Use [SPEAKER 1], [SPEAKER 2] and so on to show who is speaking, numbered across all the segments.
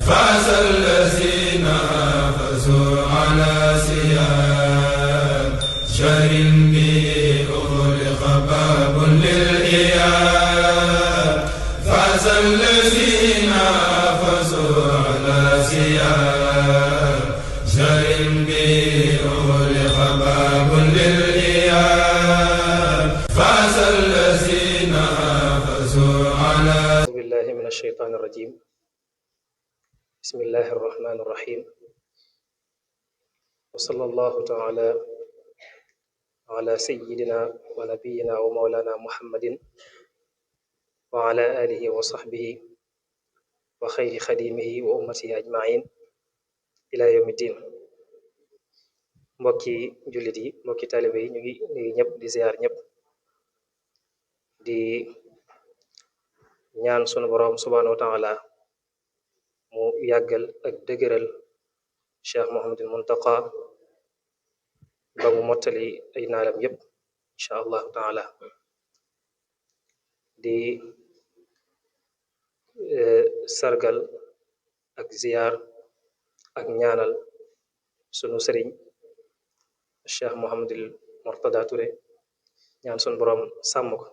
[SPEAKER 1] فاز الذين فازوا على سيان شهر به أغلق باب للإياب فاز الذين فازوا على سيان شهر به أغلق باب للإياب فاز الذين فازوا على.
[SPEAKER 2] أعوذ بالله من الشيطان الرجيم. بسم الله الرحمن الرحيم. وصلى الله تعالى على سيدنا ونبينا ومولانا محمد وعلى آله وصحبه وخير خديمه وأمته أجمعين إلى يوم الدين. mbokki jullit yi mbokki taalibe yi ñu ngi nuyu ñëpp di ziar ñëpp di ñaan sunu boroom subhaanahu wa taala mu yàggal ak dëgëral Cheikh Mouhamadul Muntaqa ba mu mottali ay naalam yépp incha allahu taala di sargal ak ziyaar ak ñaanal sunu sëriñ Cheikh Mouhamadul Mourtada Touré ñaan sunu boroom sàmm ko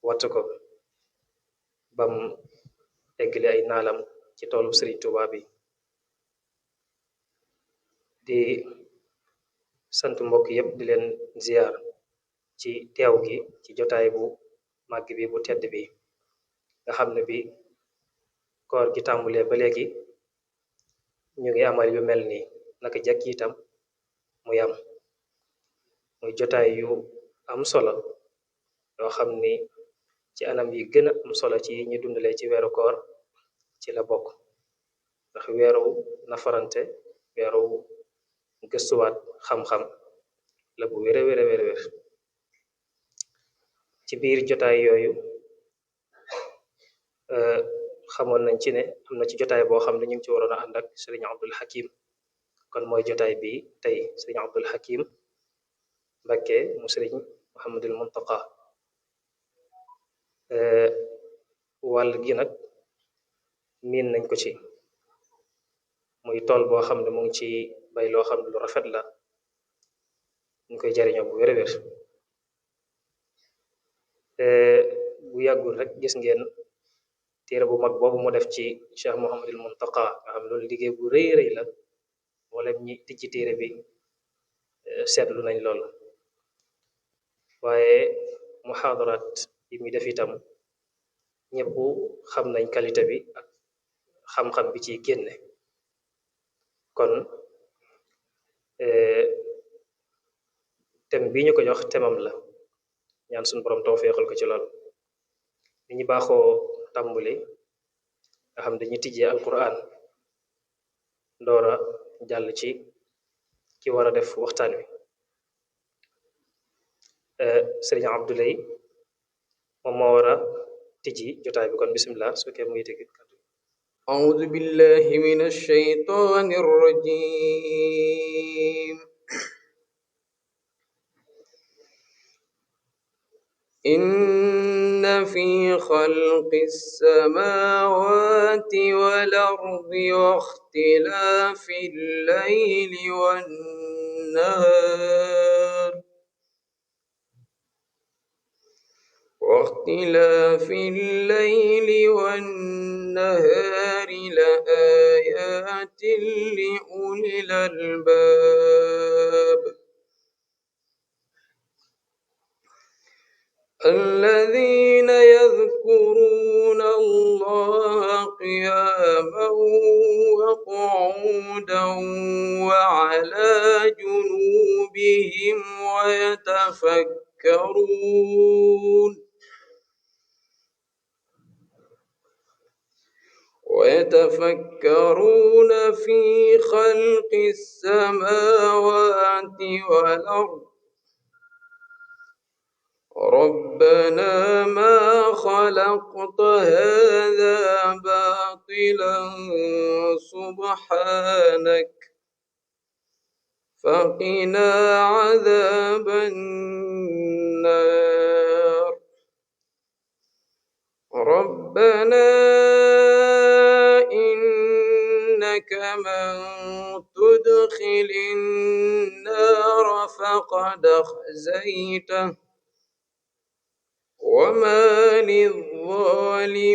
[SPEAKER 2] watt ko bam eggali ay naalam ci toolu Sëriñ Tuubaa bi di sant mbokk yépp di leen ziyaar ci teew gi ci jotaay bu màgg bi bu tedd bi nga xam ne bi koor gi tàmbulee ba léegi ñu ngi amal yu mel nii naka jekk itam muy am muy jotaay yu am solo yoo xam ni ci anam yi gën a am solo ci ñu dundalee ci weeru koor ci la bokk ndax weeru nafarante weeru gëstuwaat xam-xam la bu wér ci biir jotaay yooyu xamoon nañ ci ne am na ci jotaay boo xam ne ñu ngi ci waroon a ànd ak Sëriñ Abdul Hakim kon mooy jotaay bi tey Sëriñ Abdul Hakim Mbakke mu Sëriñ Muhammadul Muntaqa wàll gi nag miin nañ ko ci muy tool boo xam ne mu ngi ci bay loo xam ne lu rafet la ñu koy jariñoo bu wér bu yàggul rek gis ngeen téere bu mag boobu mu def ci Cheikh Mouhamadul Muntaqa nga xam loolu liggéey bu rëy la wala ñi tijji téere bi seetlu nañ lool waaye muhaadarat yi muy def itam ñëpp xam nañ qualité bi ak xam-xam bi ci génne kon thème bi ñu ko jox temam la ñaan suñu borom tawfeexal ko ci lool li ñu baaxoo tàmbuli nga xam dañuy tijjee alquran ndoora jàll ci ki war a def waxtaan wi sëriñ Abdoulaye moom moo war a tijji jotaay bi kon bismillah su fekkee mu ngi tegi kàddu.
[SPEAKER 3] أعوذ بالله من الشيطان الرجيم. إن في خلق السماوات والأرض واختلاف الليل والنهار لآيات لأولي الألباب الذين يذكرون الله قياما وقعودا وعلى جنوبهم ويتفكرون في خلق السماوات والأرض ربنا ما خلقت هذا باطلا سبحانك فقنا عذاب النار ربنا إنك إنك من تدخل النار فقد أخزيته وما للظالمين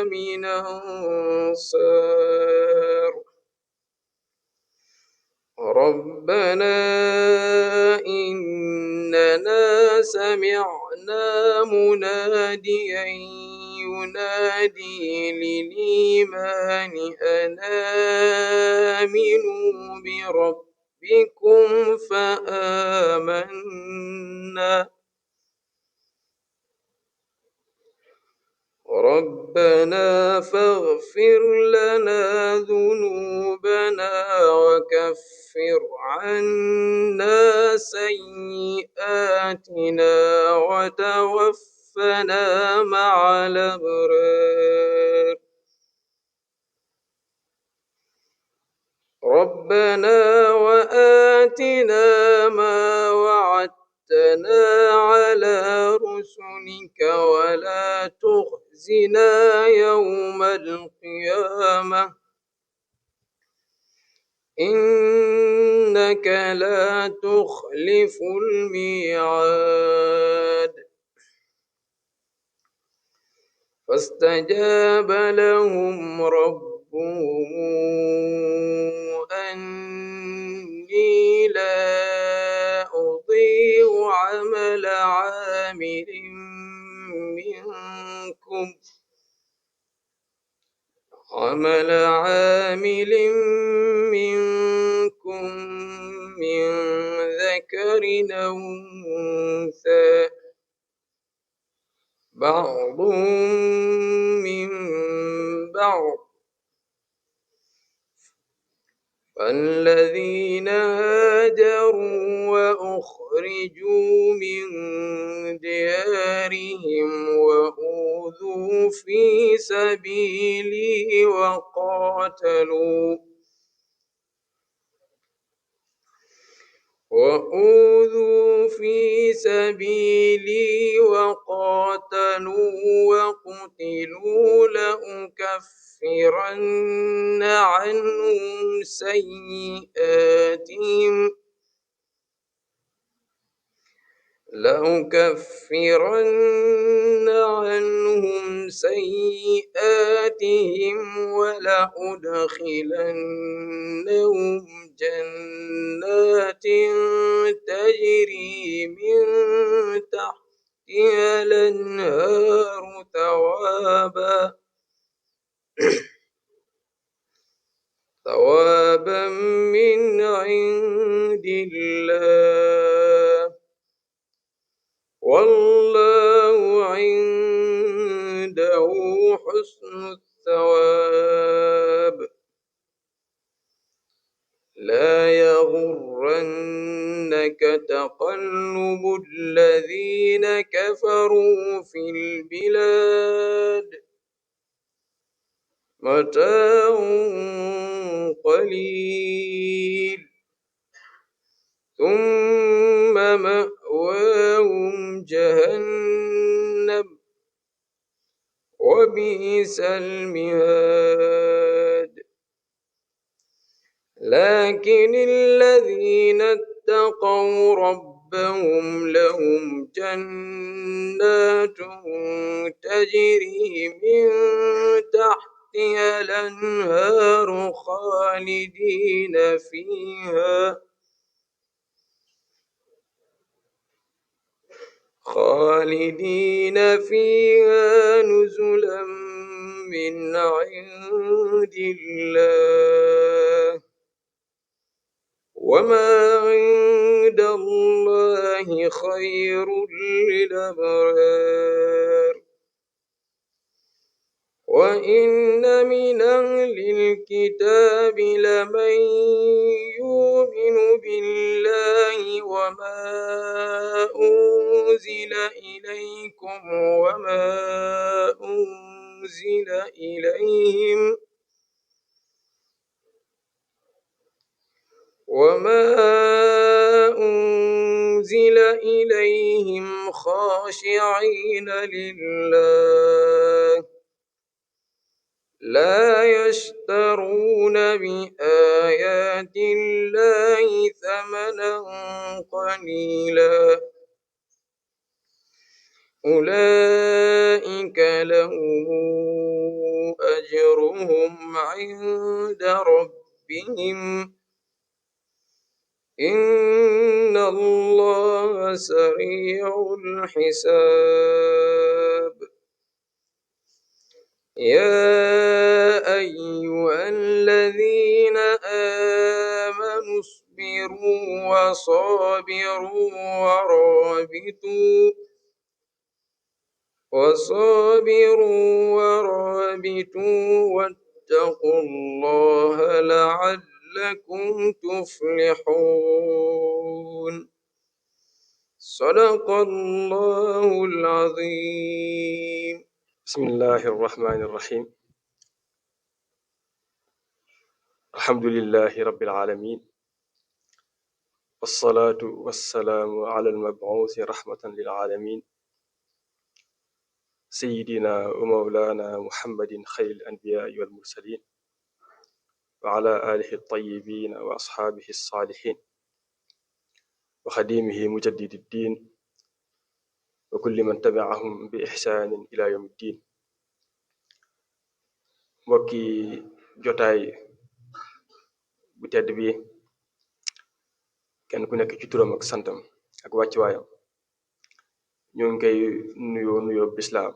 [SPEAKER 3] من أنصار ربنا إننا سمعنا مناديا ينادي للإيمان أن آمنوا بربكم فآمنا ربنا فاغفر لنا ذنوبنا وكفر عنا سيئاتنا وتوفنا مع الأبرار ربنا وآتنا ما وعدتنا على رسلك ولا تخزنا يوم القيامة إنك لا تخلف الميعاد فاستجاب لهم ربهم أني لا أضيع عمل عامل منكم من ذكر أو أنثى بعضهم من بعض فالذين هاجروا وأخرجوا من ديارهم وأوذوا في سبيلي وقاتلوا وقتلوا لأكفرن عنهم سيئاتهم ولأدخلنهم جنات تجري من تحتها الأنهار ثوابا من عند الله والله عنده حسن الثواب لا يغرنك تقلب الذين كفروا في البلاد متاع قليل ثم مأواهم جهنم وبئس المهاد لكن الذين اتقوا ربهم لهم جنات تجري من تحتها الأنهار خالدين فيها نزلا من عند الله وما عند الله خير للأبرار وإن من أهل الكتاب لمن يؤمن بالله وما أنزل إليكم وما أنزل إليهم خاشعين لله لا يشترون بآيات الله ثمنا قليلا أولئك لهم أجرهم عند ربهم إن الله سريع الحساب يا أيها الذين آمنوا اصبروا ورابطوا واتقوا الله لعلكم تفلحون صدق الله العظيم.
[SPEAKER 2] بسم الله الرحمن الرحيم الحمد لله رب العالمين والصلاة والسلام على المبعوث رحمة للعالمين سيدنا ومولانا محمد خير الأنبياء والمرسلين وعلى آله الطيبين وأصحابه الصالحين وخديمه مجدد الدين وكل من تبعهم بإحسان إلى يوم الدين. mbokki jotaay bu tedd bi kenn ku nekk ci turam ak santam ak wàccuwaayam ñoo ngi koy nuyoo bislaam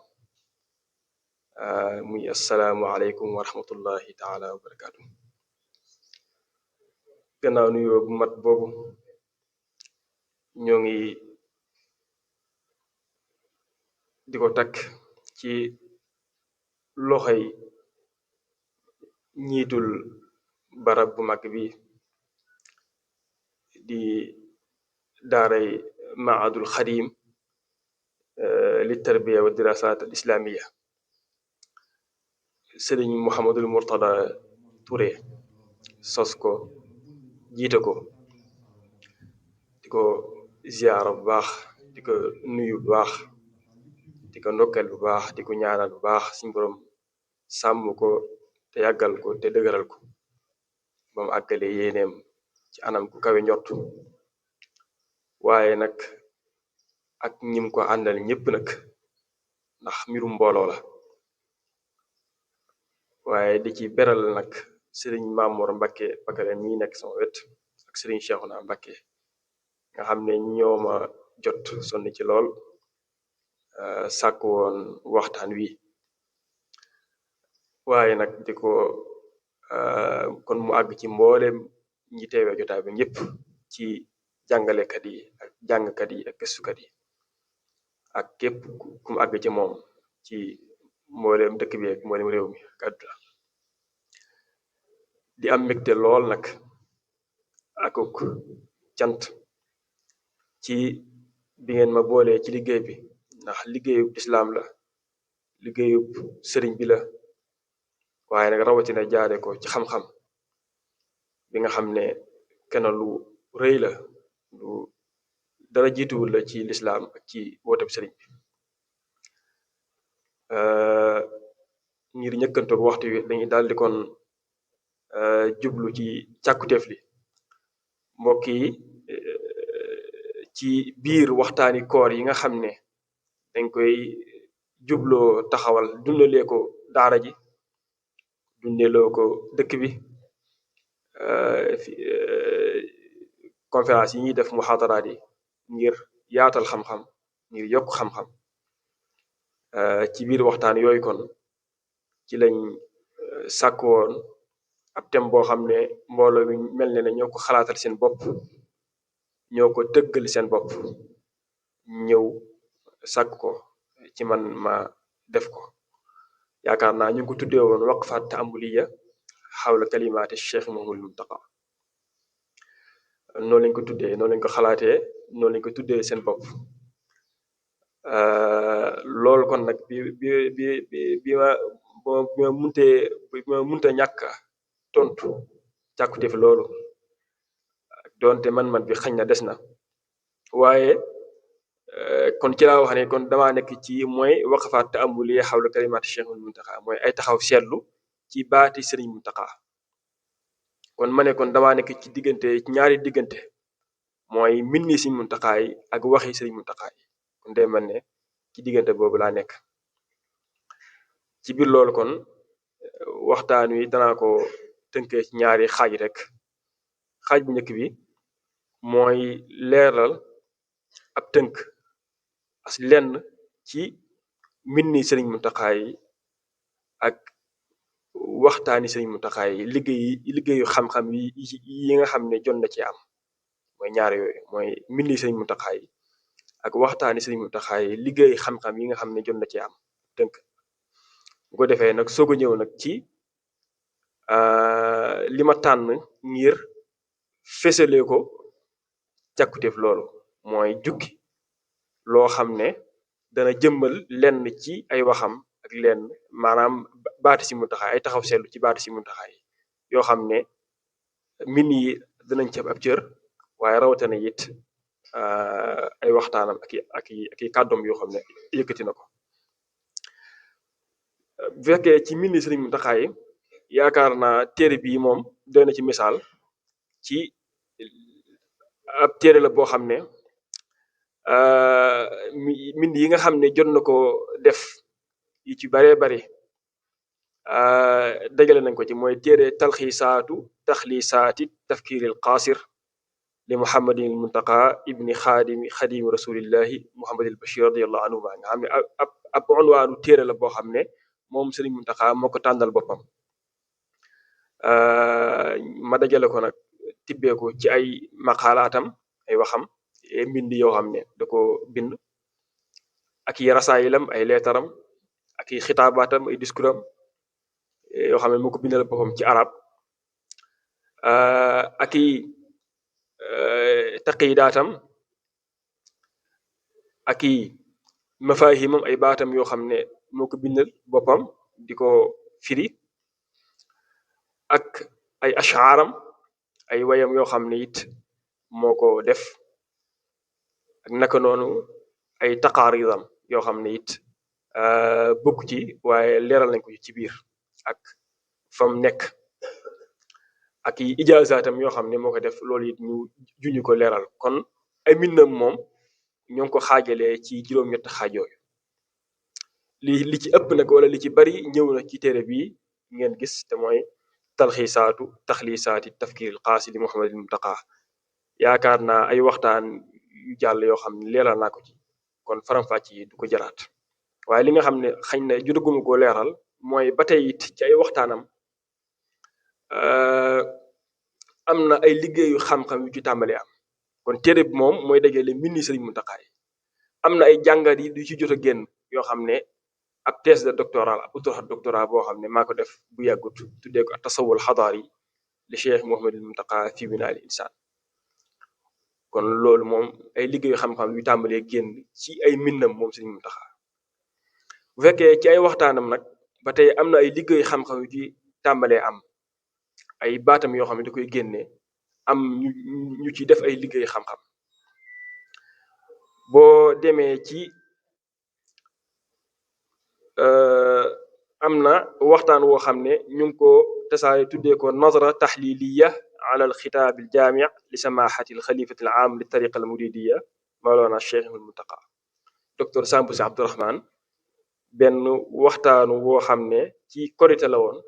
[SPEAKER 2] muy assalaamu aleykum wa rahmatullahi taala wa barakaatu. gannaaw nuyoo bu mat boobu ñoo ngi di ko takk ci loxoy ñiitul barab bu mag bi di daaray maadul xadim li tarbiya wa dirasat al islamiya sëriñ Mouhamadul Mourtada Touré sos ko jiite ko di ko ziyaara bu baax di ko nuyu bu baax di ko ndokkeel bu baax di ko ñaanal bu baax suñu borom sàmm ko te yàggal ko te dëgëral ko ba mu àggale yéeneem ci anam ku kawe njort waaye nag ak ñim ko àndal ñëpp nag ndax mbirum mbooloo la waaye di ci beral nag sëriñ Mamour Mbakke Bakare mi nekk sama wet ak sëriñ Cheikhouna Mbakke nga xam ne ñooma jot sonni ci lool sàkk woon waxtaan wi waaye nag di ko kon mu àgg ci mboolem ñi teewee jotaay bi ñëpp ci jàngalekat yi ak jàngkat yi ak gëstukat yi ak képp ku mu àgg ci moom ci mboolem dëkk bi ak mboolem réew mi ak àdduna di am mbégte lool nag akuk cant ci bi ngeen ma boolee ci liggéey bi ndax liggéeyub islaam la liggéeyub sëriñ bi la waaye nag rawatina jaare ko ci xam-xam bi nga xam ne kenn lu rëy la lu dara jiituwul la ci lislaam ak ci wooteb sëriñ bi ngir ñëkkantoog waxtu wi dañuy daal di kon jublu ci càkkuteef li mbokk yi ci biir waxtaani koor yi nga xam ne dañ koy jubloo taxawal dundalee ko daara ji dundeloo ko dëkk bi conférence yi ñuy def muxaadaraat yi ngir yaatal xam-xam ngir yokk xam-xam ci biir waxtaan yooyu kon ci lañ sàkk woon ab thème boo xam ne mbooloo mi mel ne ñoo ko xalaatal seen bopp ñoo ko tëggal seen bopp ñëw sàkk ko ci man ma def ko yaakaar naa ñu ngi ko tuddee woon waqfaat ta'ambuliya xawla kalimaati Cheikh Mouhamadul Muntaqa noonu lañ ko tuddee noonu lañ ko xalaatee noonu lañ ko tuddee seen bopp loolu kon nag bi ma munte ñàkk tontu càkkuteef loolu doonte man bi xañ na des na waaye kon ci laa wax ne kon damaa nekk ci mooy waqfaat ta'ambuliya xawla kalimaati Cheikh Mouhamadul Muntaqa mooy ay taxaw seetlu
[SPEAKER 4] ci baati Sëriñ Muntaxa. kon ma ne kon damaa nekk ci diggante ci ñaari diggante mooy mbindi Sëriñ Muntaxa yi ak waxi Sëriñ Muntaxa yi kon day mel ne ci diggante boobu laa nekk. ci biir loolu kon waxtaan wi danaa ko tënkee ci ñaari xaaj rek. xaaj bu njëkk bi mooy leeral ab tënk as lenn ci mbindi Sëriñ Muntaxa yi ak waxtaani Sëriñ Muntaxa yi liggéeyu xam-xam yi nga xam ne jot na ci am mooy ñaar yooyu mooy mbindi Sëriñ Muntaxa yi ak waxtaani Sëriñ Muntaxa yi liggéey xam-xam yi nga xam ne jot na ci am tënk. bu ko defee nag soog a ñëw nag ci li ma tànn ngir fësalee ko càkkutéef loolu mooy jukki loo xam ne dana jëmmal lenn ci ay waxam ak lenn maanaam baati Sëriñ Muntaxa ay taxaw seetlu ci baati Sëriñ Muntaxa yi yoo xam ne min yi danañ ci ab cër waaye rawatina it ay waxtaanam ak i kàddoom yoo xam ne yëkkati na ko. bu fekkee ci mbindi Sëriñ Muntaxa yi yaakaar naa téere bii moom doy na ci misaal ci ab téere la boo xam ne mbind yi nga xam ne jot na ko def yi ci baree bari dajale nañ ko ci mooy téere talxiisaatu taxliisaati tafkiiril qaasir li muhammadin muntaqa ibni xadimi rasulillahi muhammadil bashir radiallahu anhu nga xam ne ab unwaanu téere la boo xam ne moom Sëriñ Muntaxa moo ko tànnal boppam. ma dajale ko nag tibbeeku ci ay maqaalaatam ay waxam mbind yoo xam ne da ko bind ak i rasaayilam ay leetaram ak i xitaabaatam ay diskuram yoo xam ne moo ko bindal boppam ci arab ak i taqidaatam ak i mafahimam ay baatam yoo xam ne moo ko bindal boppam di ko firi ak ay ashaaram ay wayam yoo xam ne it moo ko def ak naka noonu ay taqaaridam yoo xam ne it bokk ci waaye leeral nañ ko ci biir ak fam nekk ak i ijaazaatam yoo xam ne moo ko def loolu it ñu juñu ko leeral kon ay mbindam moom ñoo ngi ko xaajalee ci juróom-ñett xaaj yooyu li ci ëpp nag wala li ci bari ñëw na ci téere bii ngeen gis te mooy talxiisaatu taxliisaati tafkiiril qaasi li muhammadil muntaqa yaakaar naa ay waxtaan yu jàll yoo xam ne leeral naa ko ci kon faram-fàcc yi du ko jaraat waaye li nga xam ne xañ na jotaguma ko leeral mooy ba tey it ci ay waxtaanam am na ay liggéeyu xam-xam yu ci tàmbali am kon téere bi moom mooy dajale mbindi Sëriñ Muntaxa yi am na ay jàngat yi du ci jot a génn yoo xam ne ab thèse de doctorat ab doctorat boo xam ne maa ko def bu yàggut tuddee ko tasawul xadaari li Cheikh Mouhamadul Muntaqa fi binaal insaan kon loolu moom ay liggéeyu xam-xam yu tàmbalee génn ci ay mbindam moom Sëriñ Muntaxa bu fekkee ci ay waxtaanam nag ba tey am na ay liggéeyu xam-xam yu ci tàmbalee am ay baatam yoo xam ne da koy génne am ñu ci def ay liggéey xam-xam boo demee ci am na waxtaan woo xam ne ñu ngi ko tasaare tuddee ko nazra taxliliya ala alxitaab aljaami li samaxati alxalifati alaam li tariqa almuridiya mawlana cheikh almuntaqa docteur Sambu Si Abdurahman benn waxtaanu woo xam ne ci korite la woon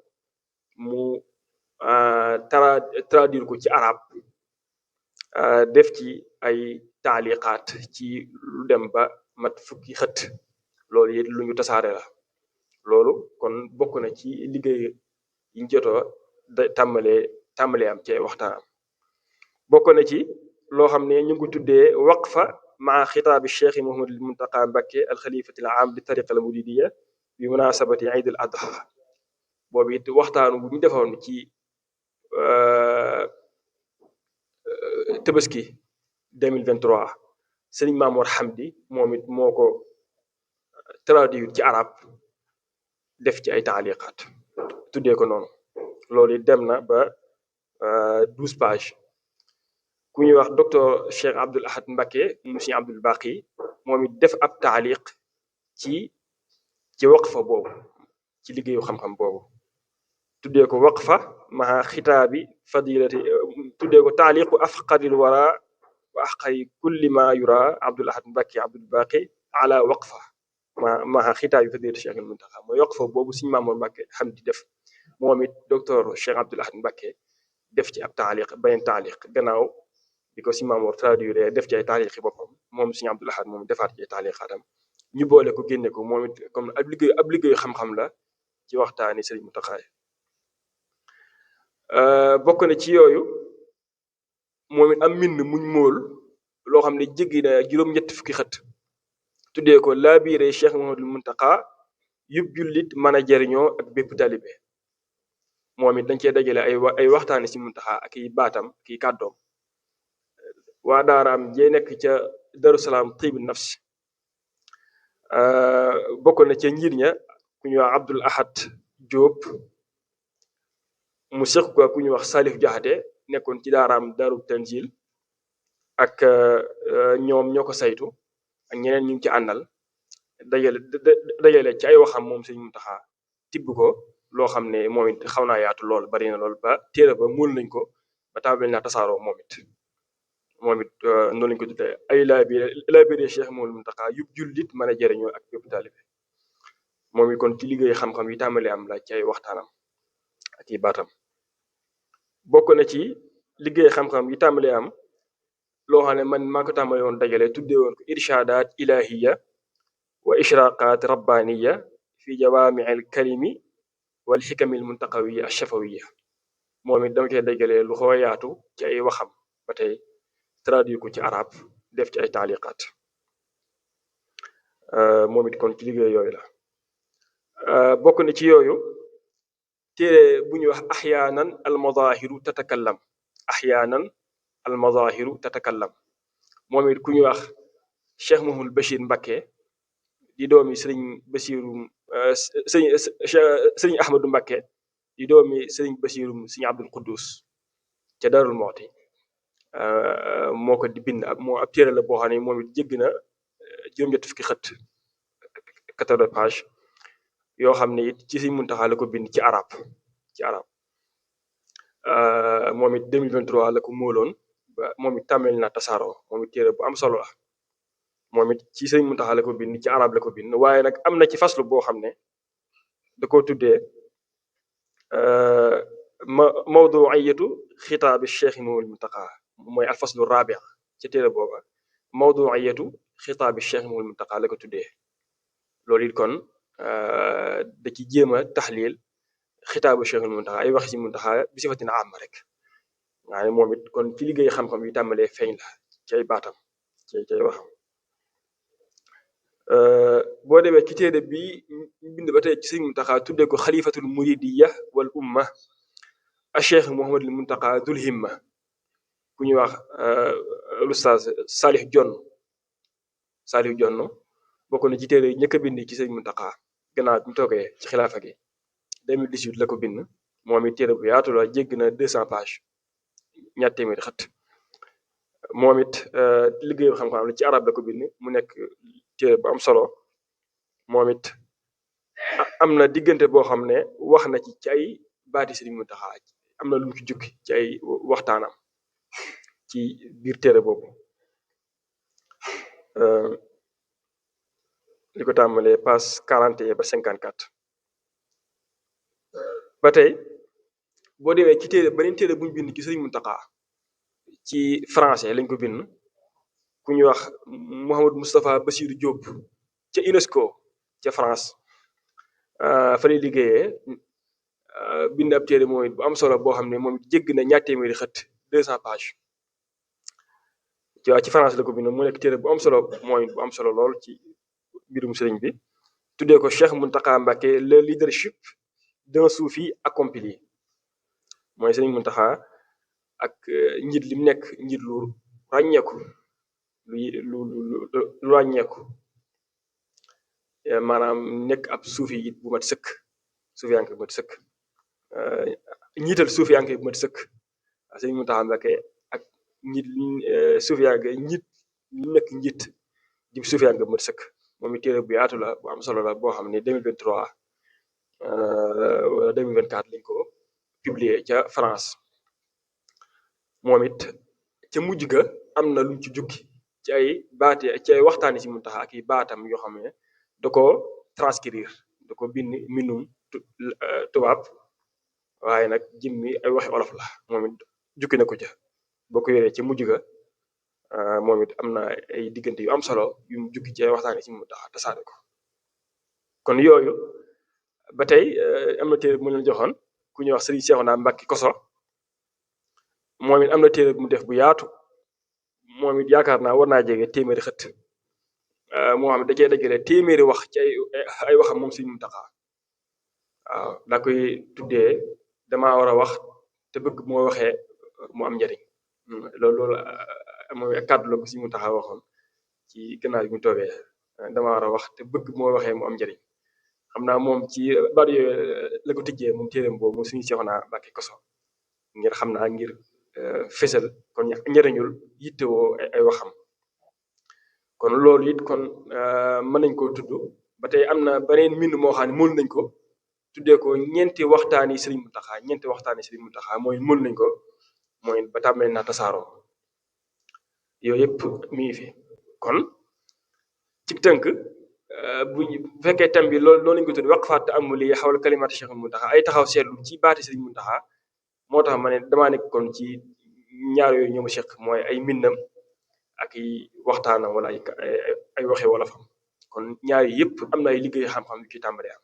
[SPEAKER 4] mu traduire ko ci arab def ci ay taaliqaat ci lu dem ba mat fukki xët loolu it lu ñu tasaare la loolu kon bokk na ci liggéey yiñ jotoo tàmbalee am ci waxtaanam bokk na ci loo xam ne ñu ngi ko tuddee waqfa maa xitaabi cheikh Mouhamadul Muntaqa Mbakke alxalifati al aam li tariqa al muridiya bi munasabati iid al adha boobu it waxtaanu bu ñu defoon ci Tabaski 2023 Sëriñ Maamoor Hamdi moom it moo ko traduire ci arab def ci ay taaliqaat tuddee ko noonu loolu it dem na ba 12 pages ku ñuy wax docteur Cheikh Abdoul Ahad Mbacké mu Sëriñ Abdul Baqi moom it def ab taaliq ci waqfa boobu ci liggéeyu xam-xam boobu tuddee ko waqfa maha xitaabi fadilati tuddee ko taaliqu afqaril wara wa axqari kulli ma yura Abdul Ahad Mbacke Abdul Baqi ala waqfa maha xitaabi fadilati Cheikh al Muntaxa mooy waqfa boobu Sëriñ Maamoor Mbacke xam di def moom it docteur Cheikh Abdul Ahad Mbacke def ci ab taaliq beneen taaliq gannaaw bi ko Sëriñ Maamoor traduire def ci ay taaliqi boppam moom Sëriñ Abdul Ahad moom defaat ci ay taaliqaatam ñu boole ko génne ko moom it comme ab liggéeyu xam-xam la ci waxtaani Sëriñ Muntaxa bokk na ci yooyu moom it am mbind muñ móol loo xam ne jéggi na juróom-ñetti fukki xët tuddee ko laabiire Cheikh Mouhamadul Muntaqa yub jullit mën a jariñoo ak bépp talibe moom it dañ cee dajale ay waxtaani si Muntaxa ak i baatam ak i kàddoom waa daaraam jee nekk ca Daru Salaam Tiib Nafsi bokk na ca njiit ña ku ñuy wax Abdul Ahad Diop mu seq ko ku ñuy wax Salif Jaxate nekkoon ci daaraam Daru Tanzil ak ñoom ñoo ko saytu ak ñeneen ñu ngi ci àndal dajale ci ay waxam moom Sëriñ Muntaxa tibb ko loo xam ne moom it xaw naa yaatu lool bari na lool ba téere ba muul nañ ko ba tàmbali naa tasaaroo moom it noonu lañ ko tuddee ay laabire Cheikh Mouhamadul Muntaxa yub jullit mën a jëriñoo ak bépp taalibe moom it kon ci liggéey xam-xam yi tàmbali am la ci ay waxtaanam ak i baatam bokk na ci liggéey xam-xam yi tàmbali am loo xam ne man maa ko tàmbali woon dajale tuddee woon ko irshaadaat ilahiya wa ishraqaat rabbaniya fi jawaami'il kalimi wal xikamil muntaqawiya ash-shafawiya moom it dama koy dajale lu xaw a yaatu ci ay waxam ba tey traduire ko ci arab def ci ay taaliqaat moom it kon ci liggéey yooyu la bokk na ci yooyu téere bu ñuy wax axyaanan almadahiru tatakallam axyaanan almadahiru tatakallam moom it ku ñuy wax Cheikh Mouhamadul Bachir Mbacke di doomi sëriñ Bachiru sëriñ Ahmadou Mbacke di doomi sëriñ Bachiru sëriñ Abdul Quddus ca Darul Mooti moo ko di bind moo ab téere la boo xam ne moom it jégg na juróom-ñetti fukki xët 14 page yoo xam ne it ci Sëriñ Muntaxa la ko bind ci arab moom it 2023 la ko móoloon ba moom it tàmmel na tasaaroo moom it téere bu am solo la moom it ci Sëriñ Muntaxa la ko bind ci arab la ko bind waaye nag am na ci faslu boo xam ne da koo tuddee mawduiyatu xitaabi Cheikh Mouhamadul Muntaxa mooy alfaslu rabia ci téere booba mawduiyatu xitaabi Cheikh Mouhamadul Muntaxa la ko tuddee loolu it kon da ci jéem a taxliil xitaabu Cheikh Muntaxa ay wax ci Muntaxa bi sifatina amma rek waaye moom it kon ci liggéey xam-xam yi tàmbalee feeñ la ci ay baatam ci ay waxam boo demee ci téere bi bind ba tey ci Sëriñ Muntaxa tuddee ko xalifatul muridiya wal umma a Cheikh Mouhamadul Muntaxa dul himma ku ñuy wax l'oustaz Salih Jonn bokk na ci téere yi ñëkk a bind ci Sëriñ Muntaxa gannaaw bi mu toogee ci xilaafa gi 2018 la ko bind moom it téere bu yaatu la jégg na 200 pages ñaar téeméeri xët moom it liggéeyu xam-xam la ci arab la ko bind mu nekk téere bu am solo moom it am na diggante boo xam ne wax na ci ay baati Sëriñ Muntaxa am na lu mu ci jukki ci ay waxtaanam ci biir téere boobu li ko tàmbalee passe 41 ba 54 ba tey boo demee ci téere beneen téere bu ñu bind ci Sëriñ Muntaxa ci français lañ ko bind ku ñuy wax Mouhamadou Moustapha Bassirou Diop ca UNESCO ca France fa lay liggéeyee bind ab téere moom it bu am solo boo xam ne moom jégg na ñaar téeméeri xët 200 pages ci France la ko bind mu nekk téere bu am solo mooy bu am solo lool ci mbirum sëriñ bi tuddee ko Cheikh Muntaxa Mbacke le leadership d'un soufi accompli mooy Sëriñ Muntaxa ak njiit li mu nekk njiit lu ràññeeku lu ràññeeku maanaam nekk ab suufi it bu mat sëkk suufiyanke bu mat sëkk njiital suufiyanke bu mat sëkk Sëriñ Muntaxa Mbacke ak njiit suufiyanke njiit li nekk njiit di suufiyanke bu mat sëkk moom it téere bu yaatu la bu am solo la boo xam ne 2023 wala 2024 lañ ko publier ca France. moom it ca mujj ga am na luñ ci jukki ci ay baate ci ay waxtaani si Muntaxa ak i baatam yoo xam ne da ko transcrire da ko bind mbindum tubaab waaye nag jëmmi ay waxi olof la moom it jukki na ko ca boo ko yoree ci mujj ga moom it am na ay diggante yu am solo yu mu jukki ci ay waxtaani si Muntaxa tasaare ko. kon yooyu ba tey am na téere bu mu leen joxoon ku ñuy wax Sëriñ Seexuna Mbàkke Koso moom it am na téere bu mu def bu yaatu moom it yaakaar naa war naa jege téeméeri xët moo xam ne da cee dajale téeméeri wax ci ay waxam moom Sëriñ Muntaxa waaw daa koy tuddee damaa war a wax te bëgg moo waxee mu am njariñ loolu moom kàddu la ko Sëriñ Muntaxa waxoon ci gannaaw bi mu toogee damaa war a wax te bëgg moo waxee mu am njariñ xam naa moom ci baat yooyu la ko tijjee moom téereem boobu moom Sëriñ Seexuna Mbàkke Koso ngir xam naa ngir fésal kon njëriñul yittewoo ay waxam. kon loolu it kon mën nañ koo tudd ba tey am na beneen mbind moo xam ne mël nañ ko tuddee ko ñeenti waxtaani Sëriñ Muntaxa mooy mël nañ ko mooy ba tàmbali naa tasaaroo yooyu yëpp mi ngi fi. kon ci tënk bu fekkee thème bi loolu lañ ko tudd waqfaat ta'ammuli xawla kalimaati Cheikh Muntaxa ay taxaw seetlu ci baati Sëriñ Muntaxa moo tax ma ne damaa nekk kon ci ñaar yooyu ñoom Cheikh mooy ay mbindam ak i waxtaanam wala ay waxe wolofam. kon ñaar yi yëpp am na ay liggéey xam-xam yu ci tàmbalee am.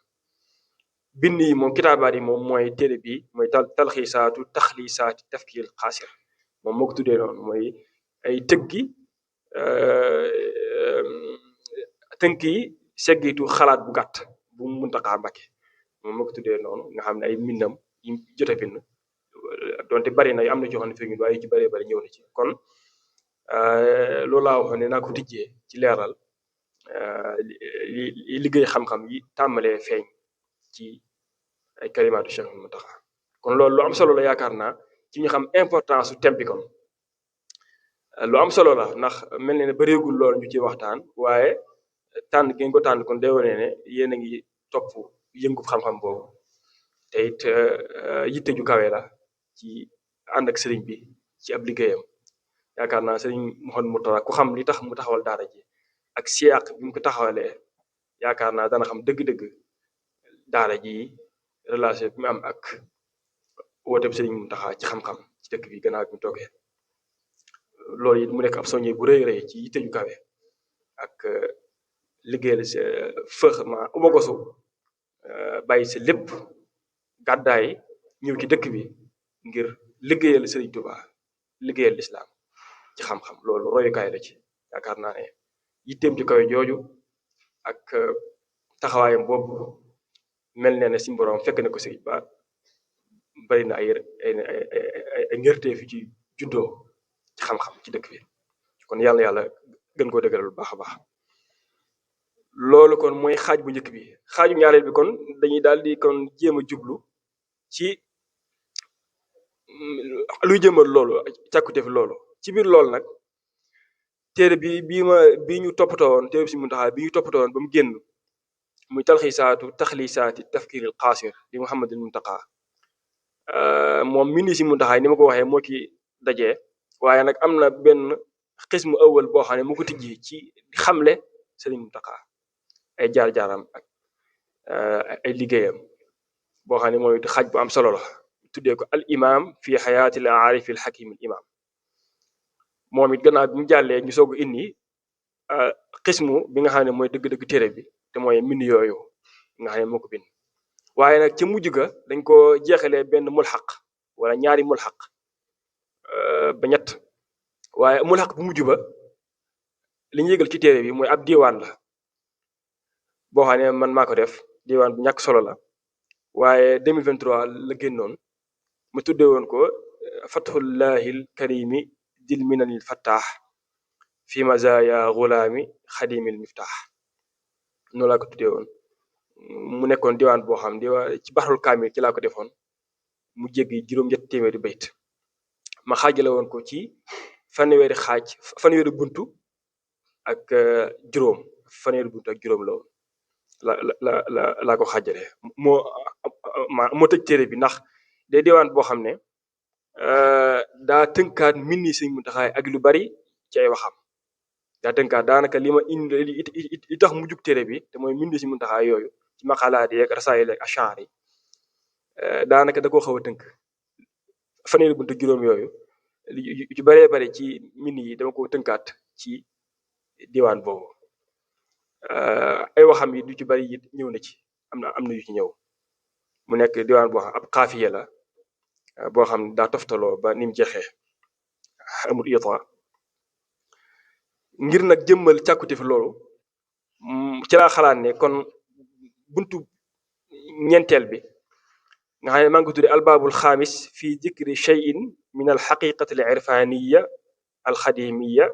[SPEAKER 4] bind yi moom kitaabaat yi moom mooy téere bi mooy talxiisaatu taxliisaati tafkiir xaasir moom moo ko tuddee noonu mooy ay tëggi tënk yi seggitu xalaat bu gàtt bu Muntaxa Mbàkke moom moo ko tuddee noonu nga xam ne ay mbindam yi jot a bind donte bari na am na ci xam ne fi waaye yu ci bari ñëw na ci. kon loolu laa waxoon ne naa ko tijjee ci leeral liggéey xam-xam yi tàmbalee feeñ ci ay kalimaatu Cheikh Muntaxa. kon loolu lu am solo la yaakaar naa ci ñu xam importance su thème bi kon lu am solo la ndax mel na ne bëreegul loolu ñu ci waxtaan waaye tànn gi ngeen ko tànn kon day wane ne yéen a ngi topp yëngu xam-xam boobu te it yitte ju kawe la ci ànd ak sëriñ bi ci ab liggéeyam. yaakaar naa sëriñ Mouhamadou Mourtada ku xam li tax mu taxawal daara ji ak siyaaq bi mu ko taxawalee yaakaar naa dana xam dëgg-dëgg daara ji relation bi mu am ak wooteeb sëriñ Muntaxa ci xam-xam ci dëkk bi gannaaw bi mu toogee. loolu it mu nekk ab soññe bu rëy rëy ci yitte ju kawe ak liggéeyal sa fëx ma umagosu bàyyi sa lépp gàddaay ñëw ci dëkk bi ngir liggéeyal Sëriñ Tuubaa liggéeyal lislaam ci xam-xam. loolu royukaay la ci yaakaar naa ne yitteem ci kawe jooju ak taxawaayam boobu mel ne ne si borom fekk na ko si ba bari na ay ngërtee fi ci juddoo ci xam-xam ci dëkk bi. kon yàlla gën koo dëgëral bu baax a baax. loolu kon mooy xaaj bu njëkk bi. xaaju ñaareel bi kon dañuy daal di kon jéem a jublu ci luy jëmal loolu càkkuteef loolu. ci biir loolu nag téere bi ñu toppatoo woon téere bi Sëriñ Muntaxa bi ñu toppatoo woon ba mu génn muy talxiisaatu taxliisaati tafkiiril xaasir di Muhammadul Muntaxa moom mindi Sëriñ Muntaxa ni ma ko waxee moo ci dajee waaye nag am na benn xismu awal boo xam ne mu ko tijji ci xamle Sëriñ Muntaxa ay jaar-jaaram ak ay liggéeyam boo xam ne mooy xaaj bu am solo la tuddee ko al imam fi xayaatil aarifil xakimil imam. moom it gannaaw bi mu jàllee ñu soog a indi xismu bi nga xam ne mooy dëgg-dëgg téere bi te mooy mbind yooyu nga xam ne moo ko bind. waaye nag ci mujj ga dañ ko jeexalee benn mulxaq wala ñaari mulxaq ba ñett waaye mulxaq bu mujj ba li ñu yëgal ci téere bi mooy ab diwaan la boo xam ne man maa ko def diwaan bu ñàkk solo la waaye 2023 la génnoon mu tuddee woon ko fathullahil karimi dil minanil fattaax fi mazaya gulaami xadimil miftaax noonu laa ko tuddee woon. mu nekkoon diwaan boo xam ci baxarul kaamil ci laa ko defoon mu jéggi juróom-ñetti téeméeri bayt ma xaajale woon ko ci fanweeri buntu ak juróom la woon laa ko xaajale moo tëj téere bi ndax day diwaan boo xam ne daa tënkaat mbindi Sëriñ Muntaxa ak lu bari ci ay waxam daa tënkaat daanaka li ma indi li tax mu jug téere bi te mooy mbindi Sëriñ Muntaxa yooyu ci maqalaat yeeg rasaayil ak ash'ar yi daanaka da koo xaw a tënk fanweeri buntu juróom yooyu ci baree bari ci mbind yi dama ko tënkaat ci diwaan boobu ay waxam yi du ci bari it ñëw na ci am na yu ci ñëw mu nekk diwaan boo xam ab xaafiya la boo xam ne daa toftaloo ba ni mu jeexee amul ita ngir nag jëmmal càkkutif loolu ci laa xalaat ne kon buntu ñeenteel bi nga xam ne maa ngi ko tudde albaabul xaamis fi dikri cheyin min alxaqiqati al irfaniya alxadimiya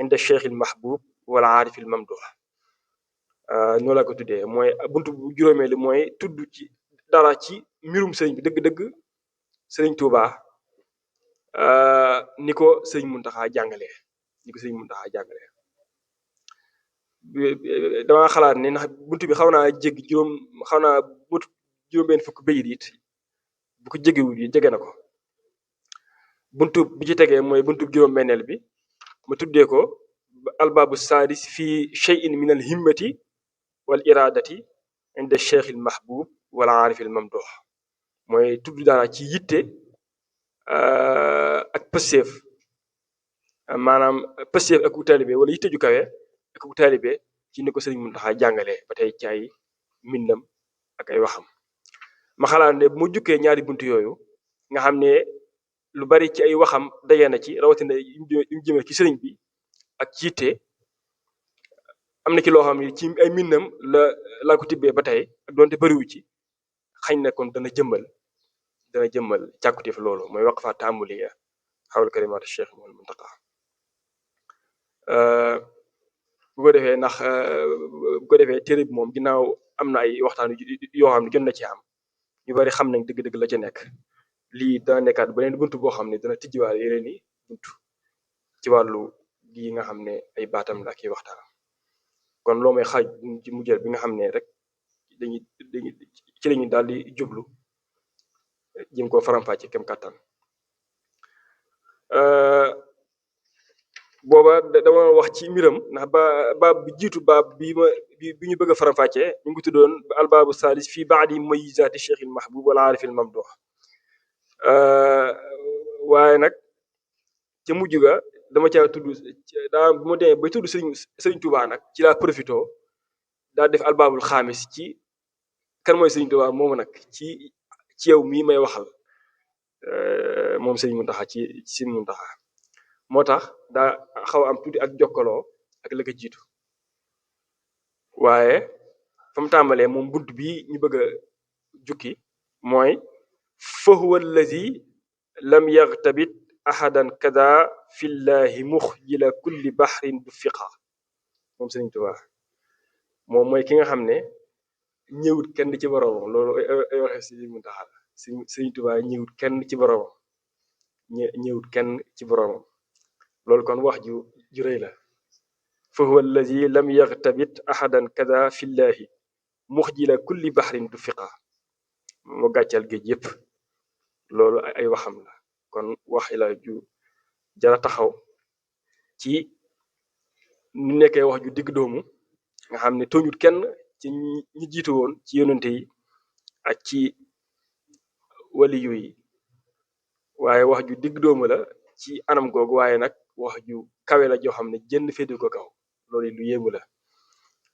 [SPEAKER 4] inda cheikh al mahbub wal aarif al mamduh noonu laa ko tuddee mooy buntu bu juróomeeli mooy tudd ci dara ci mbirum sëriñ bi dëgg-dëgg sëriñ Tuuba ni ko sëriñ Muntaxa jàngalee dama xalaat ne ndax buntu bi xaw naa jéggi juróom benn fukk bayit it bu ko jéggiwul yi jege na ko buntu bi ci tegee mooy buntu juróom benneel bi ma tuddee ko albaabu sadis fi cheyin min al himmati wal iradati inda cheikh al mahbub wal aarif al mamduh mooy tudd dara ci yitte ak pëseef maanaam pëseef ak u taalibe wala yitte ju kawe ak u taalibe ci ni ko sëriñ Muntaxa jàngalee ba tey ci ay mbindam ak ay waxam ma xalaat ne mu jukkee ñaari buntu yooyu nga xam ne lu bari ci ay waxam daje na ci rawatina yu jëme ci sëriñ bi ak ci yitte am na ci loo xam ne ci ay mbindam la ko tibbee ba tey ak doonte bariwu ci xañ na kon dana jëmmal càkkutéef loolu mooy waqfa taamuliya xawal kalimaat cheikh moom Muntaxa bu ko defee téere bi moom ginnaaw am na ay waxtaan yoo xam ne jot na ci am ñu bari xam nañ dëgg-dëgg la ca nekk lii dana nekkaat beneen buntu boo xam ne dana tijjiwaale yeneen i buntu ci wàllu gi nga xam ne ay baatam la ki waxtaan kon loo may xaaj ci mujjeel bi nga xam ne rek dañuy ci lañu daal di jublu jëm koo faram-fàcce kem kàttan booba dama wax ci mbiram ndax baab bi jiitu baab bi ñu bëgg a faram-fàccee ñu ngi ko tuddoon albaabu salis fii baadi mumayyizaati cheikh al mahbub wal aarif al mamduh waaye nag ca mujj ga dama caa tudd bu ma demee bay tudd sëriñ Tuubaa nag ci laa profito daal def albaabul xaamis ci kan mooy sëriñ Tuubaa moomu nag ci yow mii may waxal moom sëriñ Muntaxa ci sëriñ Muntaxa moo tax daa xaw a am tuuti ak jokkaloo ak la ko jiitu waaye fa mu tàmbalee moom bunt bi ñu bëgg a jukki mooy fa huwa allazi lam yaxtabit ahadan kada fillahi muxjila kulli baxrin du fiqa moom Sëriñ Tuubaa moom mooy ki nga xam ne ñëwut kenn ci boroomam loolu ay waxe Sëriñ Muntaxa Sëriñ Tuubaa ñëwut kenn ci boroomam ñëwut kenn ci boroomam loolu kon wax ju rëy la fa huwa allazi lam yaxtabit ahadan kada fillahi muxjila kulli baxrin du fiqa mu gàccal géej yépp loolu ay waxam la kon wax la ju jara taxaw ci ñu nekkee wax ju digg doomu nga xam ne tooñut kenn ci ñi jiitu woon ci yonente yi ak ci waliyu yi waaye wax ju digg doomu la ci anam googu waaye nag wax ju kawe la joo xam ne jënn féetu ko kaw loolu lu yéemu la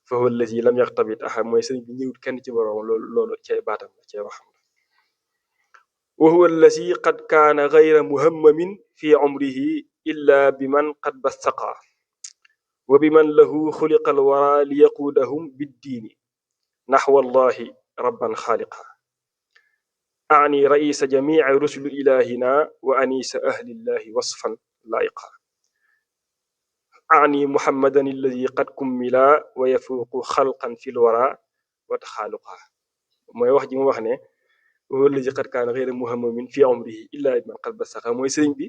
[SPEAKER 4] fa huwa allazi lam yaxtabit ahad mooy sëriñ bi ñëwut kenn ci boroom loolu cay baatam la cay waxam la wa huwa allazi qad kaana gayra muhammamin fi umrihi illa biman qad bastaqa wa biman lahu xuliqa alwara liyaquudahum biddiini naxwa allahi rabban xaaliqa ani raisa jamici rusuli ilahina wa anisa ahlillahi wasfan laiqa ani muhammadan alladi qad kummila wa yafuuqu xalqan fi lwara wa taxaaluqa mooy wax ji mu wax ne wa alladi qad kaana gayra muhammamin fi umrihi illa biman qad bastaqa mooy sëriñ bi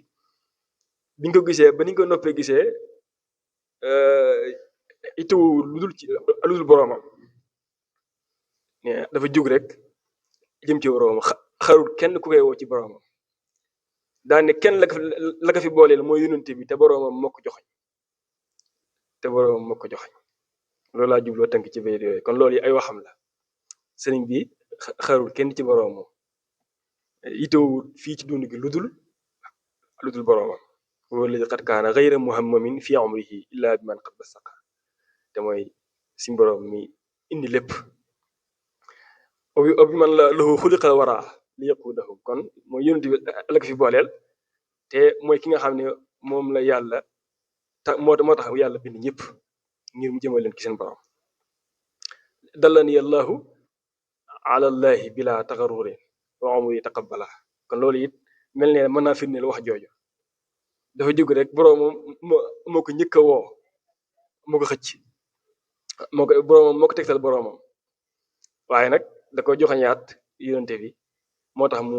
[SPEAKER 4] biñ ko gisee ba niñ ko noppee gisee ituwu lu dul boroomam ne dafa jug rek jëm ci boroomam xarul kenn ku koy woo ci boroomam daan ne kenn la ko fi booleel mooy yonente bi te boroomam moo ko joxoñ loolu laa jubloo tënk ci bayit yooyu kon loolu yi ay waxam la sëriñ bi xarul kenn ci boroomam itewut fii ci dund gi lu dul boroomam wala qad kaana ghayra muhammamin fi umrihi illa bi man qad basaqa te mooy si boroom mi indi lépp bi man la lahu xuliqal wara li yaqudahu kon mooy yonent bi la ko fi booleel te mooy ki nga xam ne moom la yàlla moo tax yàlla bind ñëpp ngir mu jëmal leen ci seen borom dallani allahu ala allahi bila taxarurin wa umri taqabbala kon loolu it mel ne mën naa firndeel wax jooju dafa jóg rek boroomam moo ko njëkk a woo moo ko xëcc boroomam moo ko tegtal boroomam waaye nag da ko joxañaat yonente bi moo tax mu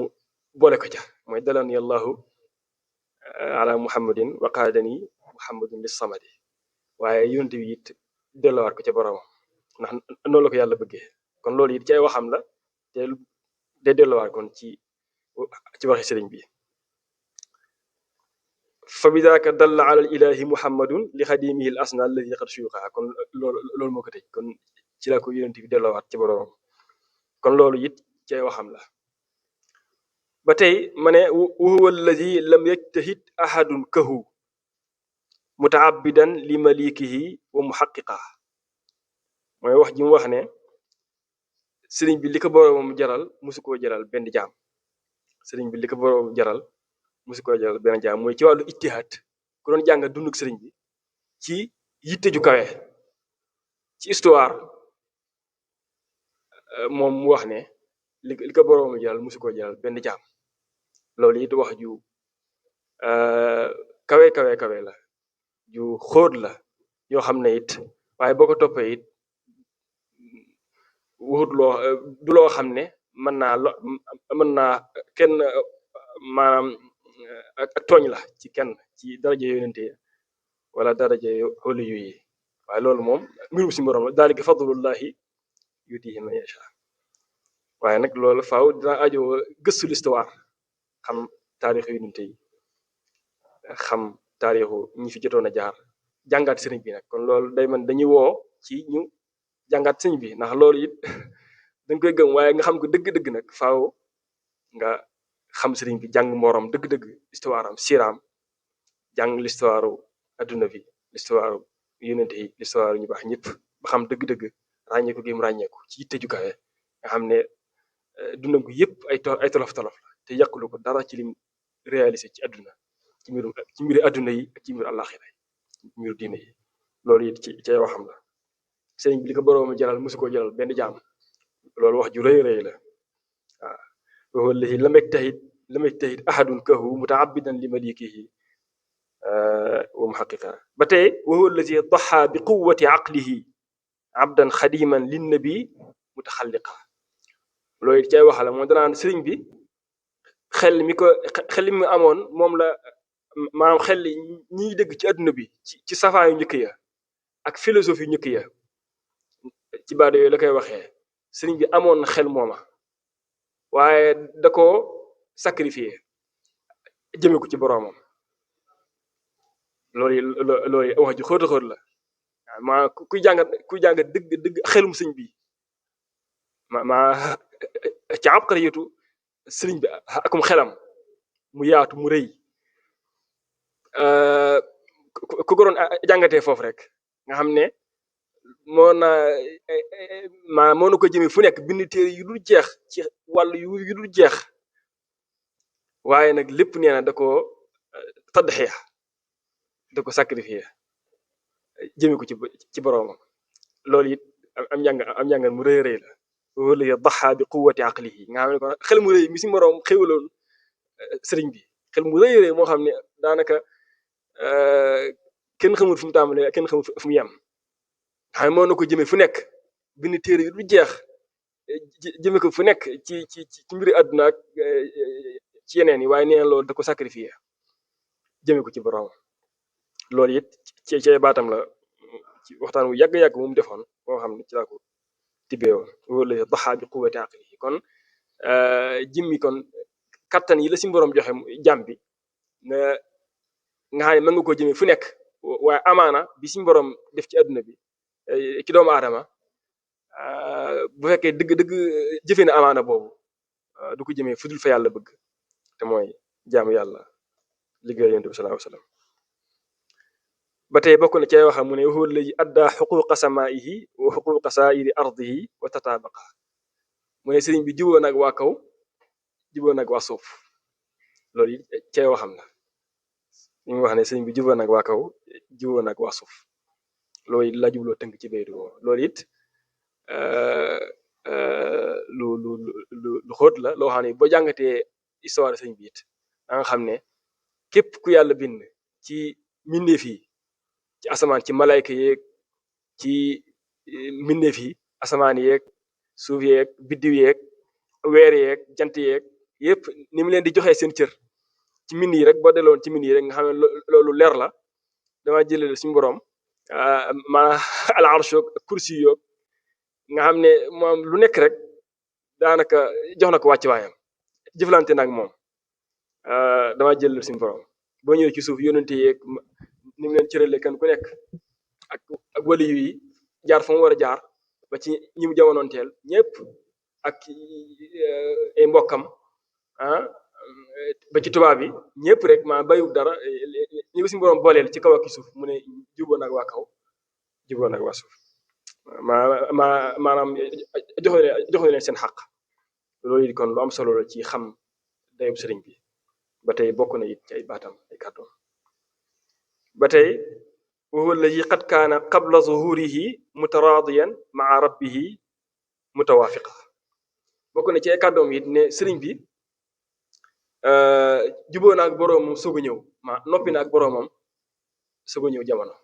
[SPEAKER 4] boole ko ca mooy dalani allahu ala muhammadin wa qaadani muhammadun lis samadi waaye yonente bi it dellowaat ko ca boroomam ndax noonu la ko yàlla bëggee kon loolu it ci ay waxam la te day dellowaat kon ci waxi sëriñ bi fa bidaaka dalla ala ilahi muhammadun li xadimihi al asna alladi qad suyuqa kon loolu moo ko tëj kon ci la ko yonente bi dellowaat ci boroomam kon loolu it ci ay waxam la ba tey ma ne wa huwa alladi lam yajtahid ahadun kahu mutaabidan li malikihi wa muhaqiqa mooy wax ji mu wax ne sëriñ bi li ko boroomam jaral musu koo jaral benn jaam sëriñ bi li ko boroomam jaral musu koo jaral benn jaam mooy ci wàllu ijtihaad ku doon jàng dunduk sëriñ bi ci yitte ju kawe ci histoire moom mu wax ne li ko boroomam jaral musu koo jaral benn jaam loolu it wax ju kawe la ju xóot la yoo xam ne it waaye boo ko toppee it waxut du loo xam ne mën naa kenn maanaam ak tooñ la ci kenn ci daraja yonente wala daraja wali yu yi waaye loolu moom mbirum si borom la daalika fadlullahi yutihi man yasha waaye nag loolu faaw dina ajo gëstu l'histoire xam taarixu yonente yi xam taarixu ñi fi jotoon a jaar jàngaat sëriñ bi nag kon loolu day man dañuy woo ci ñu jàngaat sëriñ bi ndax loolu it dañ koy gëm waaye nga xam ko dëgg-dëgg nag faaw nga xam sëriñ bi jàng morom dëgg-dëgg histoire am siiraam jàng l'histoire adduna bi l'histoire yonente yi l'histoire ñu baax ñëpp ba xam dëgg-dëgg ràññeeku gi mu ràññeeku ci yitte ju kawe nga xam ne dundam ko yëpp ay tolof-tolof la te yàqulu ko dara ci lim réalisé ci adduna ci mbiri adduna yi ak ci mbiru àllaaxira yi mbiru diine yi loolu it ci waxam la sëriñ bi li ko boroom jaral musu koo jaral benn jaam loolu wax ju rëy la waaw wallahi lam yajtahid ahadun kahu mutaabidan li malikihi wa muhaqiqa ba tey wa huwa allazi daxa bi quwati aqlihi abdan xadiman linnabi mutaxalliqa loolu it cay wax la moo danaan sëriñ bi xel mi amoon moom la maanaam xel ñiy dëgg ci adduna bi ci safaayu njëkk ya ak philosophie njëkk ya ci baado yooyu la koy waxee sëriñ bi amoon na xel mooma waaye da ko sacrifié jëme ko ci boroomam loolu wax ji xóot la maa kuy jàngat dëgg xelum sëriñ bi ma ci abqariyatu sëriñ bi akum xelam mu yaatu mu rëy ku ko doon jàngatee foofu rek nga xam ne moo na ko jëmee fu nekk bind téere yu dul jeex ci wàll yu dul jeex waaye nag lépp nee na da ko tadxiya da ko sacrifier jëmee ko ci boroomam loolu it am njàngan mu rëy la wala ya daxa bi quwwati aqlihi nga xam ne kon xel mu rëy mi si moroom xéwaloon sëriñ bi xel mu rëy moo xam ne daanaka kenn xamul fu mu tàmbalee kenn xamul fu mu yem xam ne moo na ko jëmee fu nekk bind téere yu du jeex jëme ko fu nekk ci mbiri àdduna ak ci yeneen yi waaye nee na loolu da ko sacrifier jëme ko ci borom loolu it ci baatam la ci waxtaan wu yàgg-yàgg mu defoon moo xam ne ci laa ko tibbee wala daxaa bi quwwati aqlihi kon jimmi kon kattan yi la suñu borom joxe jàmm bi nga xam ne mën nga koo jëmee fu nekk waaye amaana bi suñu borom def ci adduna bi ci doomu aadama bu fekkee dëgg jëfe na amaana boobu du ko jëmee fudul fa yàlla bëgg te mooy jaamu yàlla liggéey yonent bi sallallahu alayhi wasallam ba tey bokk na ci ay waxam mu ne huwa allazi adda xuquqa samaihi wa xuquqa sairi ardihi wa tataabaqa mu ne sëriñ bi juboo nag waa kaw juboo nag waa suuf loolu it ci ay waxam la ñu ngi wax ne sëriñ bi juboo nag waa kaw juboo nag waa suuf loolu it la jubloo tënk ci baydu woo loolu it lu xóot la loo xam ne boo jàngatee histoire sëriñ bi it da nga xam ne képp ku yàlla bind ci mbindeef yi ci asamaan ci malayka yeeg ci mbindeef yi asamaan yeeg suuf yeeg biddiw yeeg weer yeeg jant yeeg yëpp ni mu leen di joxee seen cër ci mbind yi rek boo delloon ci mbind yi rek nga xam ne loolu leer la dama jëlale suñu borom ma al arsh ak kursi yoog nga xam ne moom lu nekk rek daanaka jox na ko wàcc waayam jëflante nag moom dama jëlale suñu borom boo ñëwee ci suuf yónnante yeeg ni mu leen cërale kan ku nekk ak waliyu yi jaar fa mu war a jaar ba ci ñi mu jamonoonteel ñëpp ak ay mbokkam ba ci tubaab bi ñëpp rek maa bayiwul dara ñi ko suñu borom booleel ci kaw ak ci suuf mu ne juboo nag waa kaw juboo nag waa suuf maanaam joxe leen seen xaq loolu it kon lu am solo la ci xam dayub sëriñ bi ba tey bokk na it ci ay baatam ay kàddoom ba tey wa huwa allazi qad kaana qabla zuhurihi mutaraadiyan maa rabbihi mutawaafiqa bokk na ci ay kàddoom it ne sëriñ bi juboo na ak boroomam soog a ñëw noppi na ak boroomam soog a ñëw jamono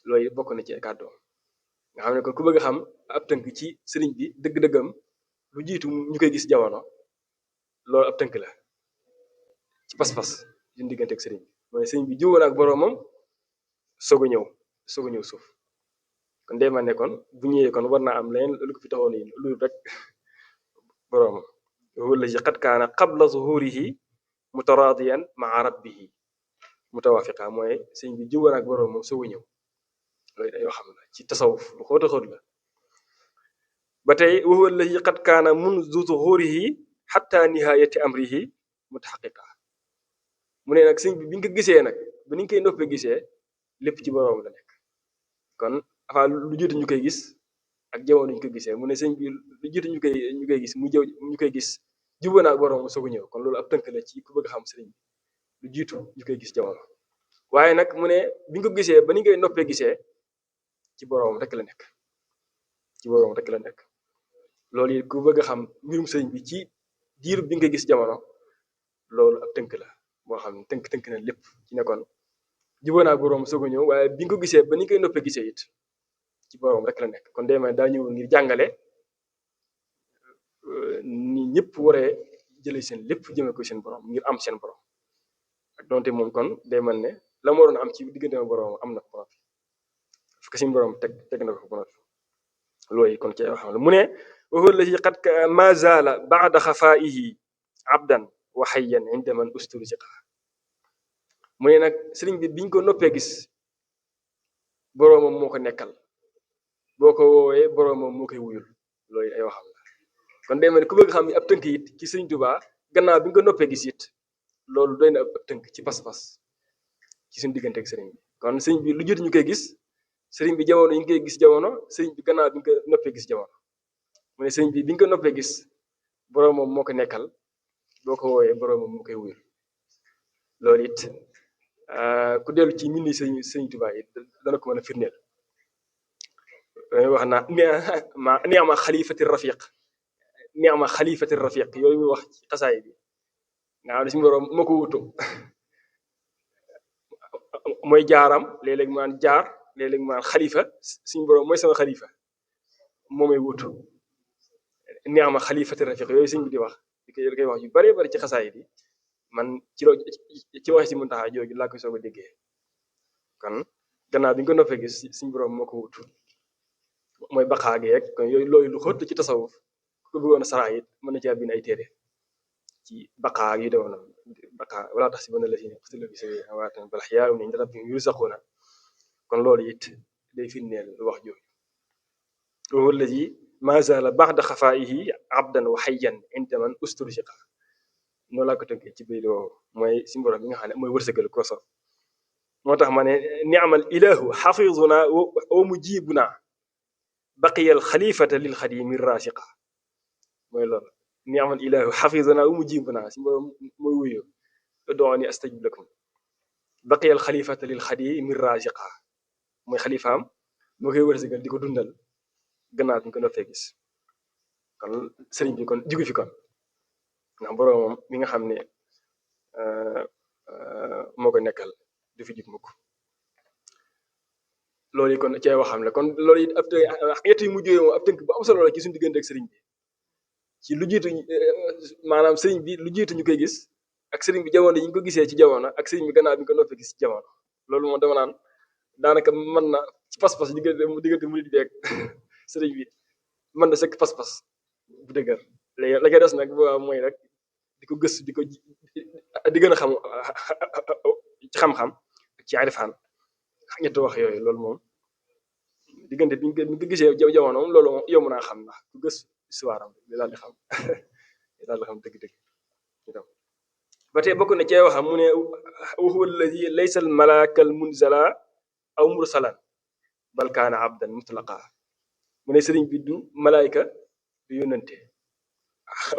[SPEAKER 4] loolu it bokk na ci ay kàddoom nga xam ne kon ku bëgg a xam ab tënk ci sëriñ bi dëgg-dëggam lu jiitu ñu koy gis jamono loolu ab tënk la ci pas-pas suñu diggante ak sëriñ bi mooy sëriñ bi juboo na ak boroomam soog a ñëw suuf kon day ma ne kon bu ñëwee kon war naa am leneen lu ko fi taxoon yi lu rek boroomam huwa allazi qad kaana qabla zuhurihi mutaraadiyan maa rabbihi mutawaafiqa mooy sëriñ bi juboo na ak boroomam soog a ñëw loolu day yoo xam la ci tasawuf lu xóot a xóot la ba tey wa huwa allazi qad kaana mundu zuhurihi xatta nihayati amrihi mutaxaqiqa mu ne nag sëriñ bi biñ ko gisee nag ba niñ koy noppee gisee lépp ci boroom la nekk kon avant lu jiitu ñu koy gis ak jamono ñu koy gisee mu ne sëriñ bi lu jiitu ñu koy gis mu jëw ñu koy gis juboo na ak boroom soog a ñëw kon loolu ab tënk la ci ku bëgg xam sëriñ bi lu jiitu ñu koy gis jamono waaye nag mu ne biñ ko gisee ba ni koy noppee gisee ci boroom rek la nekk ci boroom rek la nekk loolu it ku bëgg a xam mbirum sëriñ bi ci diiru bi nga gis jamono loolu ab tënk la boo xam ne tënk na lépp ci nekkoon juboo naa boroom soog a ñëw waaye bi nga ko gisee ba ni koy noppee gisee it ci boroom rek la nekk kon day may daa ñëw ngir jàngale ni ñëpp waree jëlee seen lépp jëmee ko seen boroom ngir am seen boroom ak donte moom kon day man ne la moo doon am ci diggante ma boroom am na ko ba noppi fekk seen boroom teg na ko ba noppi loolu kon ci xam la mu ne wa huwa allazi qad ma zaala ba'da xafaa'ihi abdan wa hayyan inda man usturziqa mu ne nag sëriñ bi biñ ko noppee gis boroomam moo ko nekkal boo ko woowee boroomam moo koy wuyul loolu ay waxam la kon day mel ne ku bëgg xam ni ab tënk it ci sëriñ Tuubaa gannaaw bi nga ko noppee gis it loolu doy na ab tënk ci pas-pas ci suñu diggante ak sëriñ bi kon sëriñ bi lu jiitu ñu koy gis sëriñ bi jamono ñu ngi koy gis jamono sëriñ bi gannaaw bi nga ko noppee gis jamono mu ne sëriñ bi biñ ko noppee gis boroomam moo ko nekkal boo ko woowee boroomam moo koy wuyul loolu it ku dellu ci mbindi sëriñ Tuubaa yi dana ko mën a firndeel wax naa ni'ma xalifati rafiq ni'ma xalifati rafiq yooyu muy wax ci xasaay bi nga xam ne suñu boroom moo ko wutu mooy jaaram léeg-léeg maan jaar léeg-léeg maan xalifa suñu boroom mooy sama xalifa moo may wutu ni'ma xalifati rafiq yooyu sëñ bi di wax di koy wax yu bari bari ci xasaay bi man ci wax si Muntaxa jooju laa koy soog a déggee kon gannaaw bi nga ko noppee gis suñu boroom moo ko wutu mooy baqaa gi rek kon yooyu loolu lu xóot ci tasawuf ku bëggoon a saraa it mën na caa bind ay téere ci baqaa yu demoon baqaa wala tax si bana la si xtila bi sabi amwaatan bal ahyaa'un inda rabbihim yurzaquuna kon loolu it day firndeel wax jooju huwa allazi maa zaala ba'da xafaa'ihi abdan wa hayyan inda man usturziqa noonu laa ko tënkee ci biir mooy si borom bi nga xam ne mooy wërsëgal ko so moo tax ma ne ni'mal ilahu xafizuna wa mujibuna baqiyal xalifata lil xadimi rasiqa mooy loolu ni'mal ilahu xafizuna wa mujibuna si borom mooy wuyu ud'uuni astajib lakum baqiyal xalifata lil xadimi rasiqa mooy xalifaam moo koy wërsëgal di ko dundal gannaaw bi ko noppee gis kon sëriñ bi kon jugu fi kon ndax boroomam mi nga xam ne moo ko nekkal du fi jug mukk loolu yi kon cee waxam la kon loolu it ab ñett yu mujj moom ab tënk bu am solo la ci suñu diggante ak sëriñ bi ci lu jiitu maanaam sëriñ bi lu jiitu ñu koy gis ak sëriñ bi jamono yi ñu ko gisee ci jamono ak sëriñ bi gannaaw bi ñu ko noppee gis ci jamono loolu moom dama naan daanaka mën na ci pas-pas diggante mu di beeg sëriñ bi mën na sekk pas-pas bu dëgër léegi la koy des nag bu mooy rek di ko gëstu di gën a xam ci xam-xam ak ci arifaan ñetti wax yooyu loolu moom diggante bi ñu ko gisee jamono moom loolu moom yomb naa xam ndax ku gëstu histoire am li daal di xam li daal di xam dëgg-dëgg ba tey bokk na cee waxam mu ne wa huwa alladi laysa al malaaka al munzala aw mursalan bal kaana abdan mutlaqa mu ne sëriñ bi du malaayka du yónnante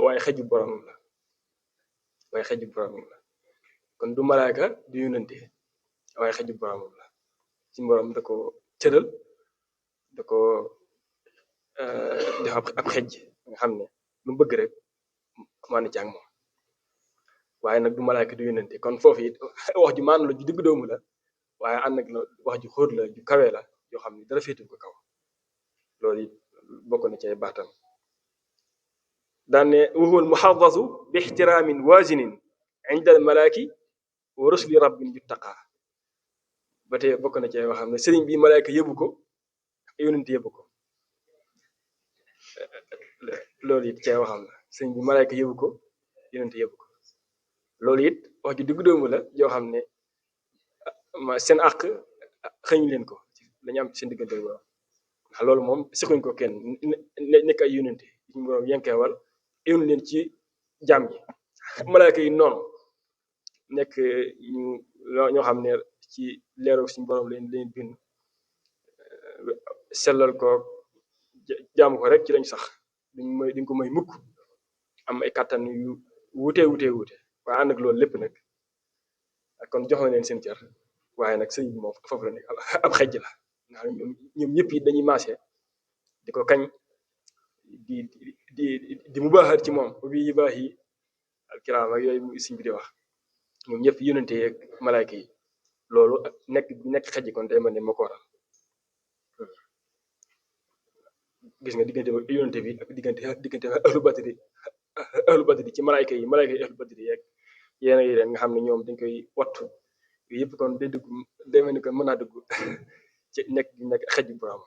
[SPEAKER 4] waaye xeju boromam la waaye xeju boromam la kon du malaayka du yónnante waaye xeju boromam la ci borom da ko cëral da ko def ab xej nga xam ne lu bëgg rek maa na ci ak moom waaye nag du malaayka du yónnante kon foofu it wax ju maanu la ju digg doomu la waaye ànd ak wax ju xóot la ju kawe la yoo xam ne dara féetu ko kaw loolu it bokk na ci ay baatam daan ne waxuwal muxadasu bi ixtiraamin waazinin inda al malaaki wa rusli rabbin yuttaqa ba tey bokk na ci ay waxam ne sëriñ bi malaayka yëbu ko yónent yëbu ko loolu it ci ay waxam la sëriñ bi malaayka yëbu ko yónent yëbu ko loolu it wax ji diggu doomu la yoo xam ne seen àq xëñu leen ko dañu am seen diggante bo ndax loolu moom sixuñ ko kenn nekk ay yónente suñu borom yenkeewal yónni leen ci jaam yi malaayka yi noonu nekk ñoo xam ne ci leeru suñu borom leen bind sellal ko jaamu ko rek ci lañ sax duñ ko may mukk am ay kàttan yu wuute waaye ànd ak loolu lépp nag kon jox na leen seen cër waaye nag sëñ bi moom foofu la nekk ab xejj la ndax ñoom ñëpp it dañuy maase di ko kañ di mu baaxaat ci moom bi yi baax yi alkiraam ak yooyu sëñ bi di wax ñoom ñëpp yónente yeeg malaayka yi loolu nekk xejj kon day mel ne moo ko waral gis nga diggante yónente bi ak diggante ahlu badri ci malaayka yi ahlu badri yeeg yéena yi leen nga xam ne ñoom dañ koy wattu yooyu yëpp kon day mel ni kon mën naa dugg ci nekk xej borom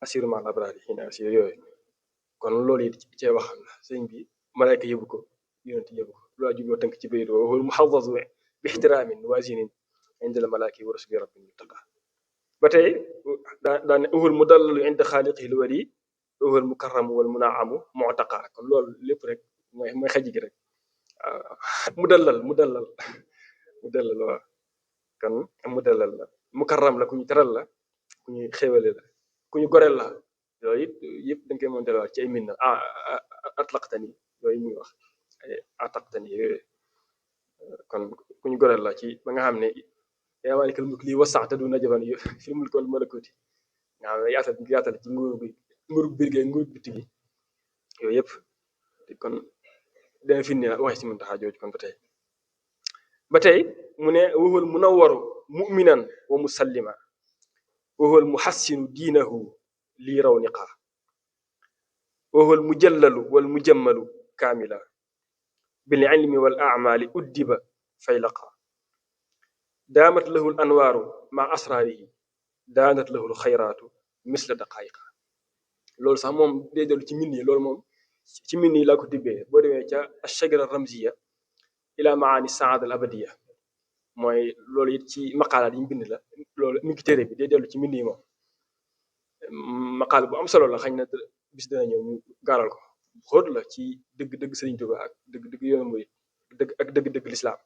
[SPEAKER 4] assurement labrari yi assur yooyu kon loolu it cee waxam la sëñ bi malaayka yëbu ko yónent yëbu ko loolu jubloo tënk ci bayit wal muhafazu bi ixtiraamin waasinin inda al malaaki wa rusuli rabbin yuttaqa ba tey daane uhul mudallalu inda xaaliqihi l wali uhul mukarramu wal munaamu mu'taqa kon loolu lépp rek mooy xej gi rek mudallal waaw kon mudallal la mukarram la ku ñu teral la ku ñu xéwale la ku ñu goreel la yooyu it yëpp dañ koy monté ci ay min na atlaqtani yooyu muy wax ataqtani yooyu kon ku ñu goreel la ci ba nga xam ne yaa maalikal mulk lii wasaxta du najaban fil mulki wal malakuti nga xam ne yaatal ci nguurug biir gi nguurug bitti gi yooyu yëpp kon dana fi ne waxee si mun taxaa jooju kon ba tey mu ne waxul munawwaru mu'minan wa musallima waxul muhassinu diinahu lii raw niqa waxul mujallalu wal mujammalu kaamila bil ilmi wal a'maali uddiba faylaqa daamat lahu l anwaaru ma asraarihi daanat lahu l xayraatu misla daqaayiqa loolu sax moom day dellu ci mbind yi loolu moom ci mbind yi laa ko tibbee boo demee ca ashajara ramziya ila maani saada al abadiya mooy loolu it ci maqaalaat yi ñu bind la loolu mi ngi téere bi day dellu ci mbind yi moom maqaal bu am solo la xañ na bis dana ñëw ñu gaaral ko xóot la ci dëgg-dëgg Sëriñ Tuubaa ak dëgg-dëgg yoonu murid dëgg-dëgg lislaam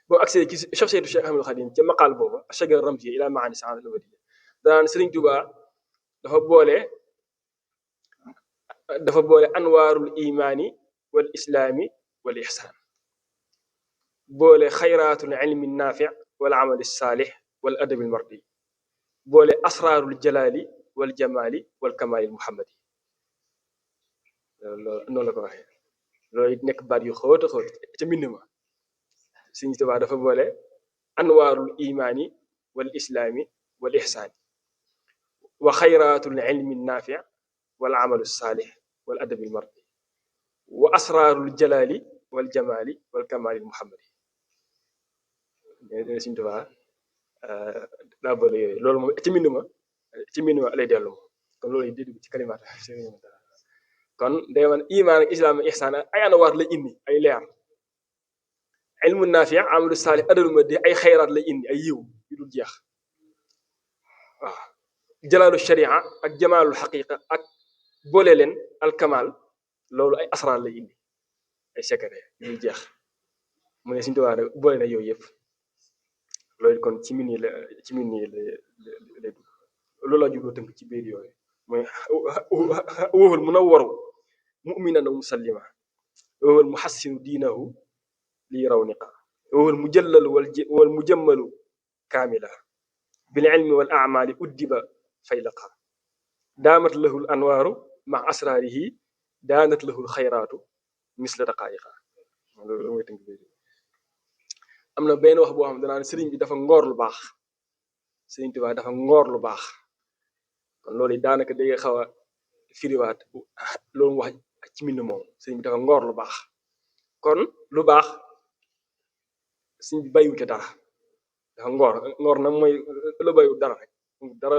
[SPEAKER 4] boo accès ci shaxsiyatu Cheikh Ahmadul Xadim ca maqaal booba ashajara ramziya ila maani saada al abadiya danaan Sëriñ Tuubaa dafa boole anwaarul imaani wal islaami wal ihsaan boole xayraatul ilmi naafi wal amali saalix wal adabi mardi boole asraarul jalaali wal jamaali wal kamaali muhammadi noonu la ko waxee loolu it nekk baat yu xóot a xóot ca mbind ma Sëriñ Tuubaa dafa boole anwaarul imaani wal islaami wal ihsaani wa xayraatul ilmi naafi wal amalu saalix wal adabi mardi wa asraarul jalaali wal jamaali wal kamaali muhammadi Sëriñ Tuubaa daa boole yooyu loolu moom ci mbind ma lay dellu moom kon loolu di dugg ci kalimaat kon day man imaan ak islaam ak ihsaan ay anwaar lay indi ay leer ilmu naafi amalu saalih adabi mardi ay xayraat lay indi ay yiw yu dul jeex waaw jalaalu sharia ak jamaalul xaqiqa ak boole leen alkamal loolu ay asraar lay indi ay secret yu dul jeex mu ne Sëriñ Tuubaa boole na yooyu yëpp loolu kon ci min yi la lay dugg loolu laa jubloo tënk ci biir yooyu mooy wowal munawwaru mu'minan wa muslima wowal muhassinu diinahu lii rawniqa wowal mujallalu wal mujammalu kaamila bil ilmi wal a'maali uddiba faylaqa daamat lahul anwaaru ma asraarihi daanat lahul xayraatu misla daqaayiqa loolu mooy tënk biir am na benn wax boo xam ne danaa sëriñ bi dafa ngoor lu baax Sëriñ Tuubaa dafa ngoor lu baax kon loolu daanaka day xaw a firiwaat loolu mu wax ci mbind moom sëriñ bi dafa ngoor lu baax kon lu baax sëriñ bi bàyyiwu ca dara dafa ngoor nag mooy la bàyyiwu dara rek dara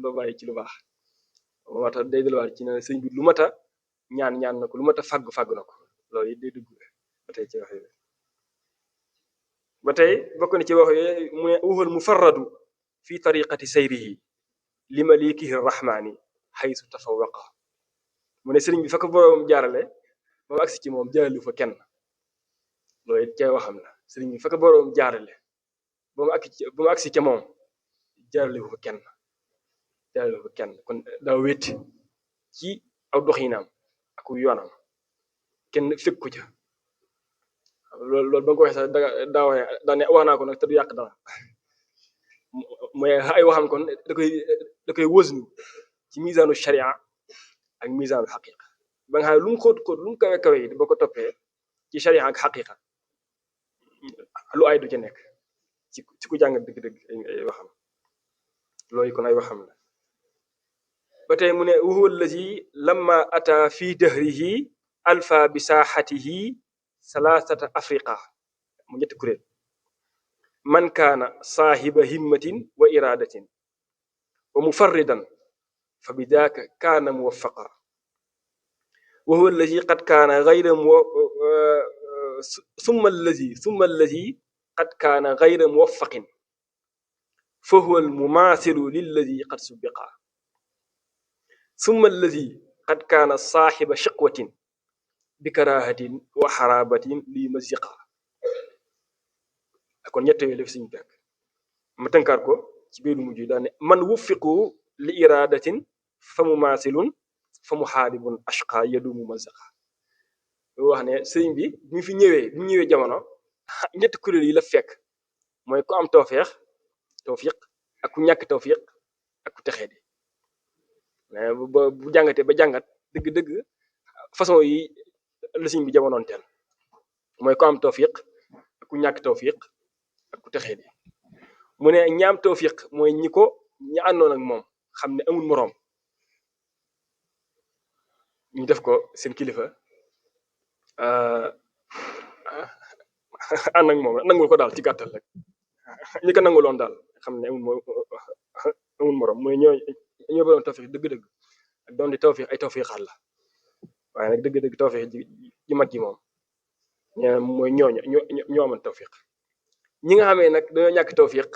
[SPEAKER 4] loo bàyyi ci lu baax moo tax day delluwaat ci ne sëriñ bi lu mat a ñaan na ko lu mat a fàgg na ko loolu it day dugg ba tey ci wax yooyu ba tey bokk na ci wax yooyu mu ne waxal mufarradu fi tariqati sayrihi li malikihi rahmaani xaysu tafawaqa mu ne sëriñ bi fa ko boroom jaarale ba mu agsi ci moom jaarale fa kenn loolu it cay waxam la sëriñ bi fa ko boroom jaarale ba mu agsi ca moom jaarale fa kenn kon daa wéeti ci aw doxinam ak yoonam kenn fekk ko ca loolu ba nga ko waxee sax daa ne wax naa ko nag te du yàq dara mooy ay waxam kon da koy wësnu ci misaanu sharia ak misaanu xaqiqa ba nga xam ne lu mu xóot lu mu kawe yi boo ko toppee ci sharia ak xaqiqa lu ay du ca nekk ci ku jàng dëgg-dëgg ay waxam loolu kon ay waxam la ba tey mu ne huwa allazi lamma ata fi dahrihi alfa bi saaxatihi salaasata afriqa mu ñetti kuréel man kaana saahiba himmatin wa iradatin wa mufarridan fa bi daaka kaana muwaffaqa wa huwa allazi qad kaana gayra summa allazi qad kaana gayra muwaffaqin fa huwa almumaathilu lillazi qad subbiqa summa allazi qad kaana saahiba shiqwatin bi karaahatin wa xaraabatin lii maziqa kon ñett yooyu def suñu fekk ma tënkaat ko ci biir mujj daal ne man wuffiqu li iradatin fa mumaasilun fa muxaaribun ashqa yadumu mazaqa wax ne sëriñ bi bi mu ñëwee jamono ñetti kuréel yi la fekk mooy ku am tawfiq ak ku ñàkk tawfiq ak ku texee di bu jàngatee ba jàngat dëgg-dëgg façon yi la sëriñ bi jamonoon teel mooy ku am tawfiq ak ku ñàkk tawfiq ak ku texee di mu ne ñaam tawfiq mooy ñi àndoon ak moom xam ne amul moroom ñu def ko seen kilifa ànd ak moom nangul ko daal ci gàttal rek ñi ko nanguloon daal xam ne amul moroom mooy ñoo borom tawfiq dëgg-dëgg doon di tawfiq ay tawfiqaat la waaye nag dëgg-dëgg tawfiq ji mag ji moom ñee mooy ñoo amoon tawfiq ñi nga xamee nag dañoo ñàkk tawfiq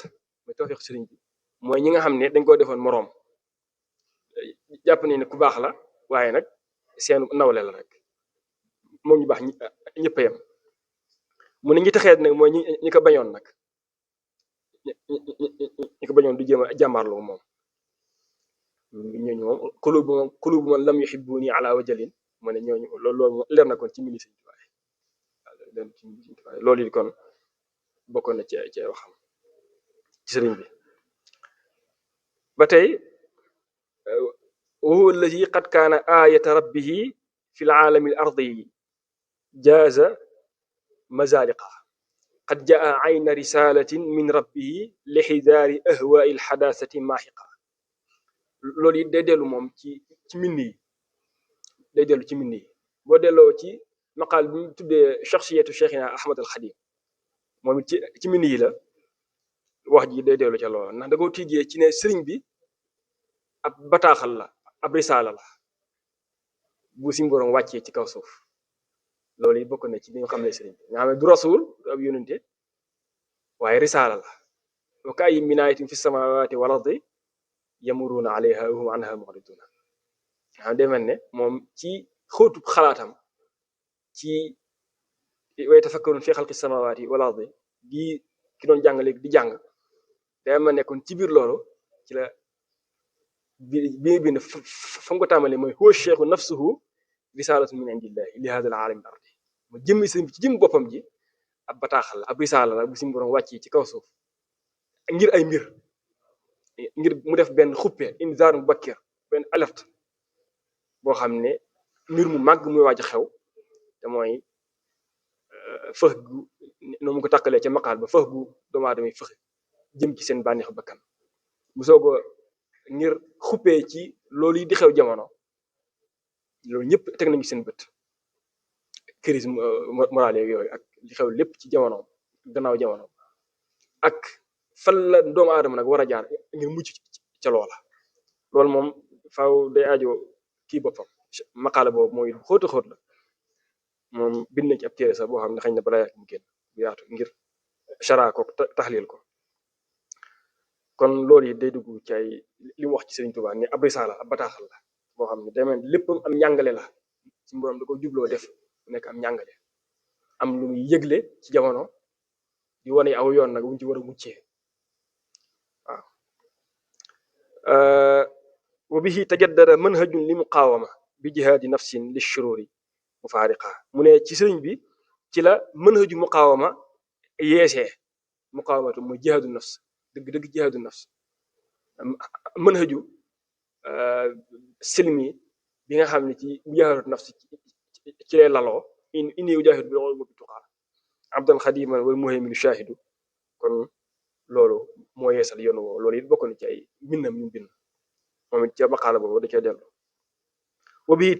[SPEAKER 4] mooy tawfiq sëriñ bi mooy ñi nga xam ne dañ koo defoon moroom jàpp nañ ne ku baax la waaye nag seen nawle la rek moom ñu baax ñëpp a yem mu ne ñi taxeet nag mooy ñi ko bañoon nag ñi ko bañoon du jéem a jàmbaarloo moom ñooñu moom xulubu man lam yuhibbuni ala wajalin mu ne ñooñu loolu leer na kon ci mini Sëriñ Tuubaa loolu it kon bokkoon na ci ay waxam ci sëriñ bi ba tey wa huwa allazi qad kaana ayata rabbihi fi laalami al ardi jaaza mazaliqa qad jaa ayna risalatin min rabbihi li xidaari ahwaai alxadaasati maaxiqa loolu it day dellu moom ci mbind yi day dellu ci mbind yi boo delloo ci maqaal bi mu tuddee shaxsiyatu cheikhina ahmad al xadim moom it ci mbind yi la wax ji day dellu ca loolu ndax da koo tiijee ci ne sëriñ bi ab bataaxal la ab risaala la bu si borom wàccee ci kaw suuf loolu it bokk na ci li nga xam ne sëriñ bi nga xam ne du rasul du ab yónente waaye risaala la wa ka'ayyin min aayatin fi samaawaati wal ardi yamuruuna alayha wa hum anha mu'riduuna xam day mel ne moom ci xóotub xalaatam ci wa yatafakkaruuna fi xalqi samaawaati wal ardi gi ki doon jàng léegi di jàng day mel ne kon ci biir loolu ci la bi bind fa mu ko tàmbalee mooy huwa cheikhu nafsuhu risaalatu min indillahi li hada al aalami al ardi mu jëmmi sëriñ bi ci jëm boppam ji ab bataaxal la ab risaala la bu si borom wàcc ci kaw suuf ngir ay mbir ngir mu def benn xuppe inzaar mu bakkir benn alerte boo xam ne mbir mu màgg muy waaj a xew te mooy fëx gu no mu ko takkalee ca maqaal ba fëx gu doomu aadama yi fëx jëm ci seen bànneexu bakkan bu soogo ngir xuppee ci loolu yi di xew jamono loolu ñëpp teg nañu seen bët crise morale yooyu ak li xew lépp ci jamono gannaaw jamono ak fan la doomu aadama nag war a jaar ngir mucc ca loola loolu moom faaw day aajo kii boppam maqaala boobu mooy xóota xóot la moom bind na ci ab téere sax boo xam ne xëy na balaa yàgg mu génn bu yaatu ngir chara ko taxlil ko kon loolu yi day dugg ci ay li mu wax ci Sëriñ Tuubaa ne ab risaala ab bataaxal la boo xam ne demee léppam am njàngale la ci borom da ko jubloo def mu nekk am njàngale am lu muy yëgle ci jamono di wane aw yoon nag wuñ ci war a muccee waaw wa bihi tajaddada manhajun li muqaawama bi jihaadi nafsin li shururi mufaariqa mu ne ci sëriñ bi ci la manhaju muqaawama yeesee muqaawamatu mooy jihaadu nafs dëgg-dëgg jihaadu nafs manhaju silmi bi nga xam ne ci jihaadu nafs ci lay laloo inni ujaahidu bil ulumi wa tuqaa abdan xadiman wal muhaymin shaahidu kon loolu moo yeesal yoon woowu loolu it bokk na ci ay mbindam yu bind moom it ca maqaala boobu da cee dellu wa bihi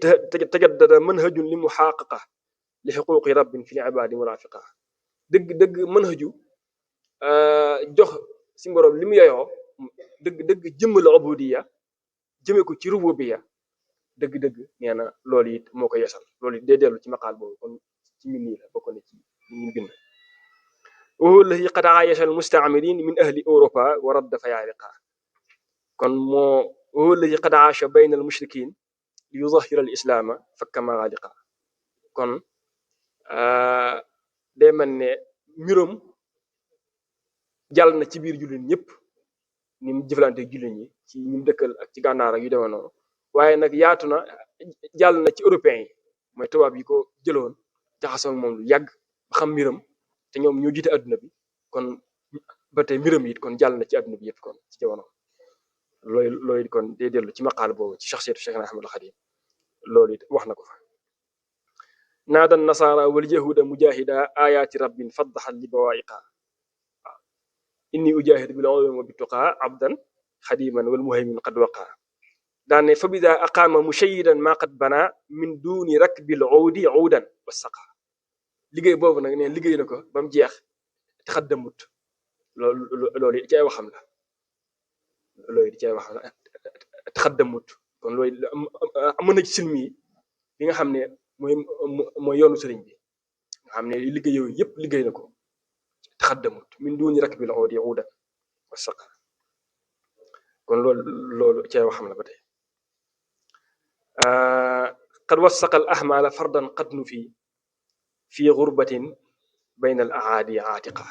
[SPEAKER 4] tajaddada manhajun li muxaaqaqa li xuquqi rabbin fi ibaadi murafiqa dëgg manhaju jox si borom li mu yeyoo dëgg jëmmal ubudiya jëmee ko ci rububiya dëgg nee na loolu it moo ko yeesal loolu it day dellu ci maqaal boobu kon ci min nii la bokk na ci ñu bind wa huwa alladi qad aayasha al mustaamirin min ahli europa wa radda fayaariqa kon moo wa huwa alladi qad aasha bayna al mushrikin li yuzahira al islaama fakka magaaliqa kon day mel ne mbiram jàll na ci biir jullit ñëpp ni mu jëflante jullit ñi ci ñu dëkkal ak ci gànnaar ak yu demee noonu waaye nag yaatu na jàll na ci européens yi mooy tubaab yi ko jëloon jaxasoo moom lu yàgg ba xam mbiram te ñoom ñoo jiite adduna bi kon ba tey mbiram it kon jàll na ci adduna bi yëpp kon ci jamono loolu kon day dellu ci maqaal boobu ci shaxsiyatu Cheikhna Ahmadul Xadim loolu it wax na ko fa naada nasara wal yahuda mujahida ayaati rabbin faddaxat li bawaiqa inni ujahidu bil ulumi wa bituqa abdan xadiman wal muhaymin qad waqa daane fa bida aqaama mushayidan ma qad bana min duni rakbil uudi uudan wa saqa liggéey boobu nag ne liggéey na ko ba mu jeex te xaddamut loolu ci ay waxam la loolu ci ay waxam la te xaddamut kon loolu mën na ci silmi li nga xam ne mooy yoonu sëriñ bi nga xam ne liggéey yooyu yëpp liggéey na ko taxaddamut min duuni rakbi la oodi uudan wa saqa kon loolu cee waxam la ba tey qad wasaqa al ahmala fardan qad nu fi gurbatin bayna al aadi aatiqa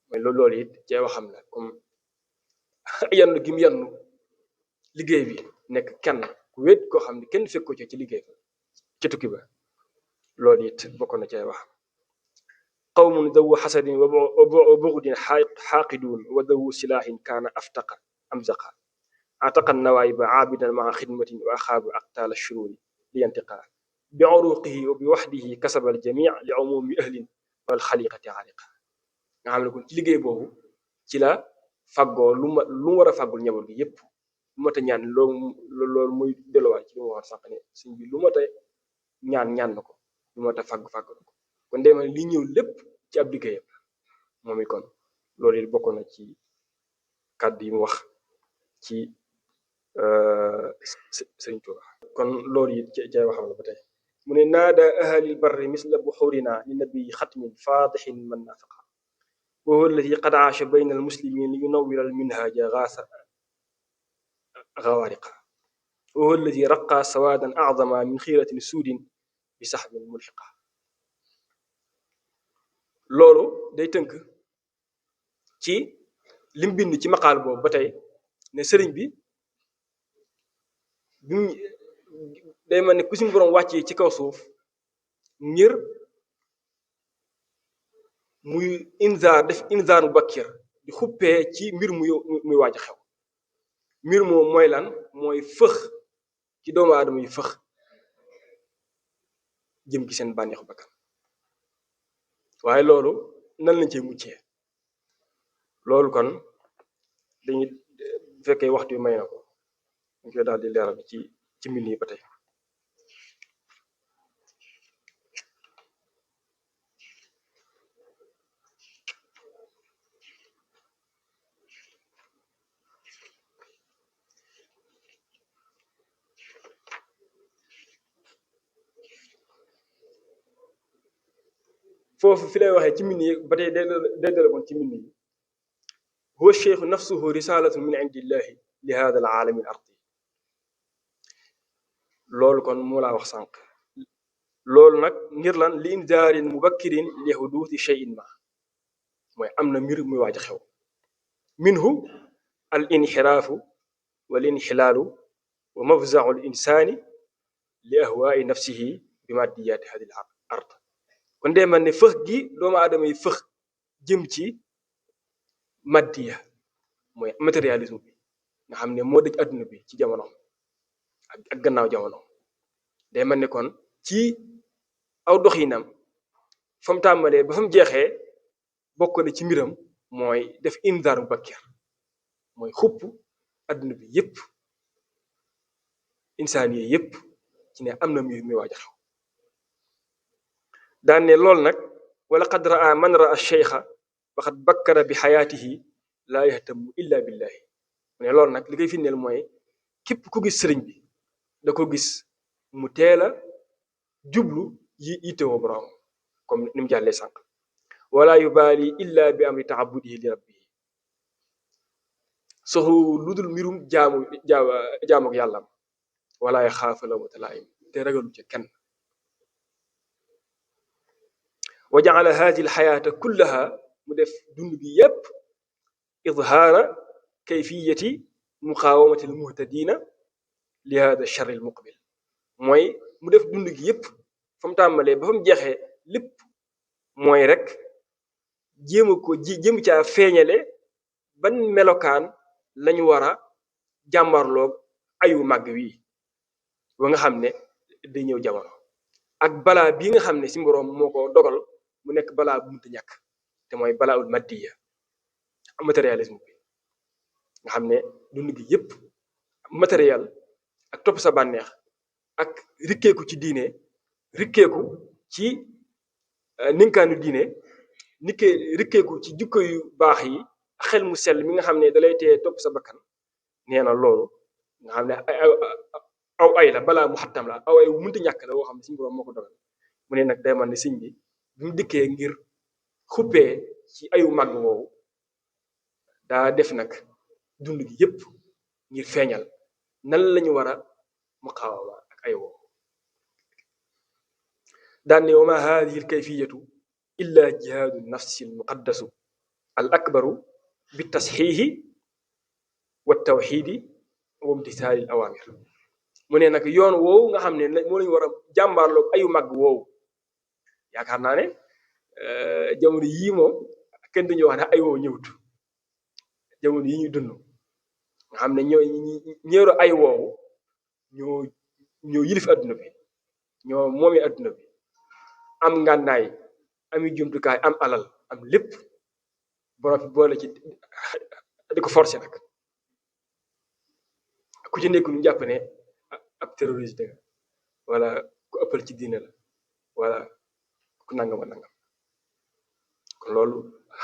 [SPEAKER 4] mooy loolu it cee waxam la comme yannu gi mu yannu liggéey bi nekk kenn ku wéet koo xam ne kenn fekk ko ci liggéey ba ci tukki ba loolu it bokk na cee wax qawmun dawu xasadin wa bugdin xaaqiduun wa dawu silaahin kaana aftaqa amzaqa ataqa nawaayiba aabidan maa xidmatin wa axaaba aqtaala shuruuri li yantiqa bi uruqihi wa bi waxdihi kasaba al jamii li umumi ahlin wal xaliqati aaliqa nga xam ne kon ci liggéey boobu ci la faggoo lu mu war a faggul njaboot gi yépp lu mat a ñaan loolu muy delluwaat ci li mu waxoon sànq ne sëñ bi lu mat a ñaan na ko lu mat a fagg na ko kon dema li ñëw lépp ci ab liggéeyam moom it kon loolu it bokk na ci kàddu yi mu wax ci sëriñ Tuuba kon loolu it ci waxam la ba tey mu ne naada ahalil barri misla buxurina li nabii xatmin faadixin man nafaqa wa huwa alladi qad aasha bayna almuslimin li yunawwira alminhaja gawaariqa wa huwa alladi raqa sawaadan acdama min xiiratin suudin bi saxbin mulxiqa loolu day tënk ci lim bind ci maqaal boobu ba tey ne sëriñ bi day mel ne ku suñu boroom wàccee ci kaw suuf ngir muy def inzaar mu bakkir di xuppee ci mbir muy waaj a xew mbir moom mooy lan mooy fëx ci doomu aadama yi fëx jëm ci seen bànneexu bakkan waaye loolu nan lañ cee muccee loolu kon dañuy fekkee waxtu yu may na ko dañ koy daal di leeral ci mbind yi ba tey foofu fi lay waxee ci mbind yi ba tey déedéet kon ci mbind yi huwa cheikhu nafsuhu risalatun min indillahi li hada al aalami al ardi loolu kon moo laa wax sànq loolu nag ngir lan li indaarin mubakkirin li huduuti cheyin ma mooy am na mbir muy waaj a xew minhu al inxiraafu wal inxilaalu wa mafzau al insaani li ahwaai nafsihi bi maddiyaati hadi al ard kon dee man ne fëx gi doomu aadama yi fëx jëm ci maddiya mooy matérialisme bi nga xam ne moo dëj adduna bi ci jamono ak gannaaw jamono day man ne kon ci aw doxinam fa mu tàmbalee ba fa mu jeexee bokk na ci mbiram mooy def inzaar bu bakkir mooy xupp adduna bi yépp insaan yi yépp ci ne am na mbir mi waaj a xew daan ne loolu nag wala qad raa man raa cheikha waxat bakkara bi xayaatihi laa yahtamu illa billahi mu ne loolu nag li koy firndeel mooy képp ku gis sëriñ bi da ko gis mu teel a jublu yittewoo borom comme ni mu jàllee sànq wala yubaali illa bi amri taabudihi li rabbihi soxlu lu dul mbirum jaamu ak yàllam wala yaxaafa lawmata laa'im te ragalu ca kenn wa jaala hadi alxayaata kullaha mu def dund bi yépp idhaara kayfiyati muqaawamati almuhtadina li hada charri almuqbil mooy mu def dund gi yépp fa mu tàmbalee ba fa mu jeexee lépp mooy rek jéem caa feeñale ban melokaan lañu war a jàmbarloog ayu màgg wi ba nga xam ne day ñëw jamono ak balaa bii nga xam ne si mboroom moo ko dogal mu nekk balaa bu mënta ñàkk te mooy balaa ul maddiya matérialisme bi nga xam ne dund gi yépp matériel ak topp sa bànneex ak rikkeeku ci diine rikkeeku ci ninkaanu diine rikkeeku ci jukko yu baax yi xel mu sell mi nga xam ne dalay tee topp sa bakkan nee na loolu nga xam ne aw ay la balaa mu xattam la aw ay mënta ñàkk la woo xam ne suñu borom moo ko dogal mu ne nag day man ne sëñ bi mu dikkee ngir xuppee ci ayu màgg woowu daa def nag dund gi yépp ngir feeñal nan lañu war a muqaawama ak ay woowu daan ne wa ma hadihi al kayfiyatu illa jihaadu nafsi al muqaddasu al akbaru bi tasxiixi wa tawxiidi wa imtisaali al awaamir mu ne nag yoon woowu nga xam ne moo lañu war a jàmbaarloog ayu màgg woowu yaakaar naa ne jamono yii moom kenn duñu wax ne ay woowu ñëwut jamono yi ñuy dund nga xam ne ñeero ay woowu ñoo yilif adduna bi ñoo moomee adduna bi am ngànnaay ami jumtukaay am alal am lépp borom fi boole ci di ko forcé nag ku ci nekk ñu jàpp ne ab terroriste nga wala ku ëppal ci diine la wala ku nangam a nangam kon loolu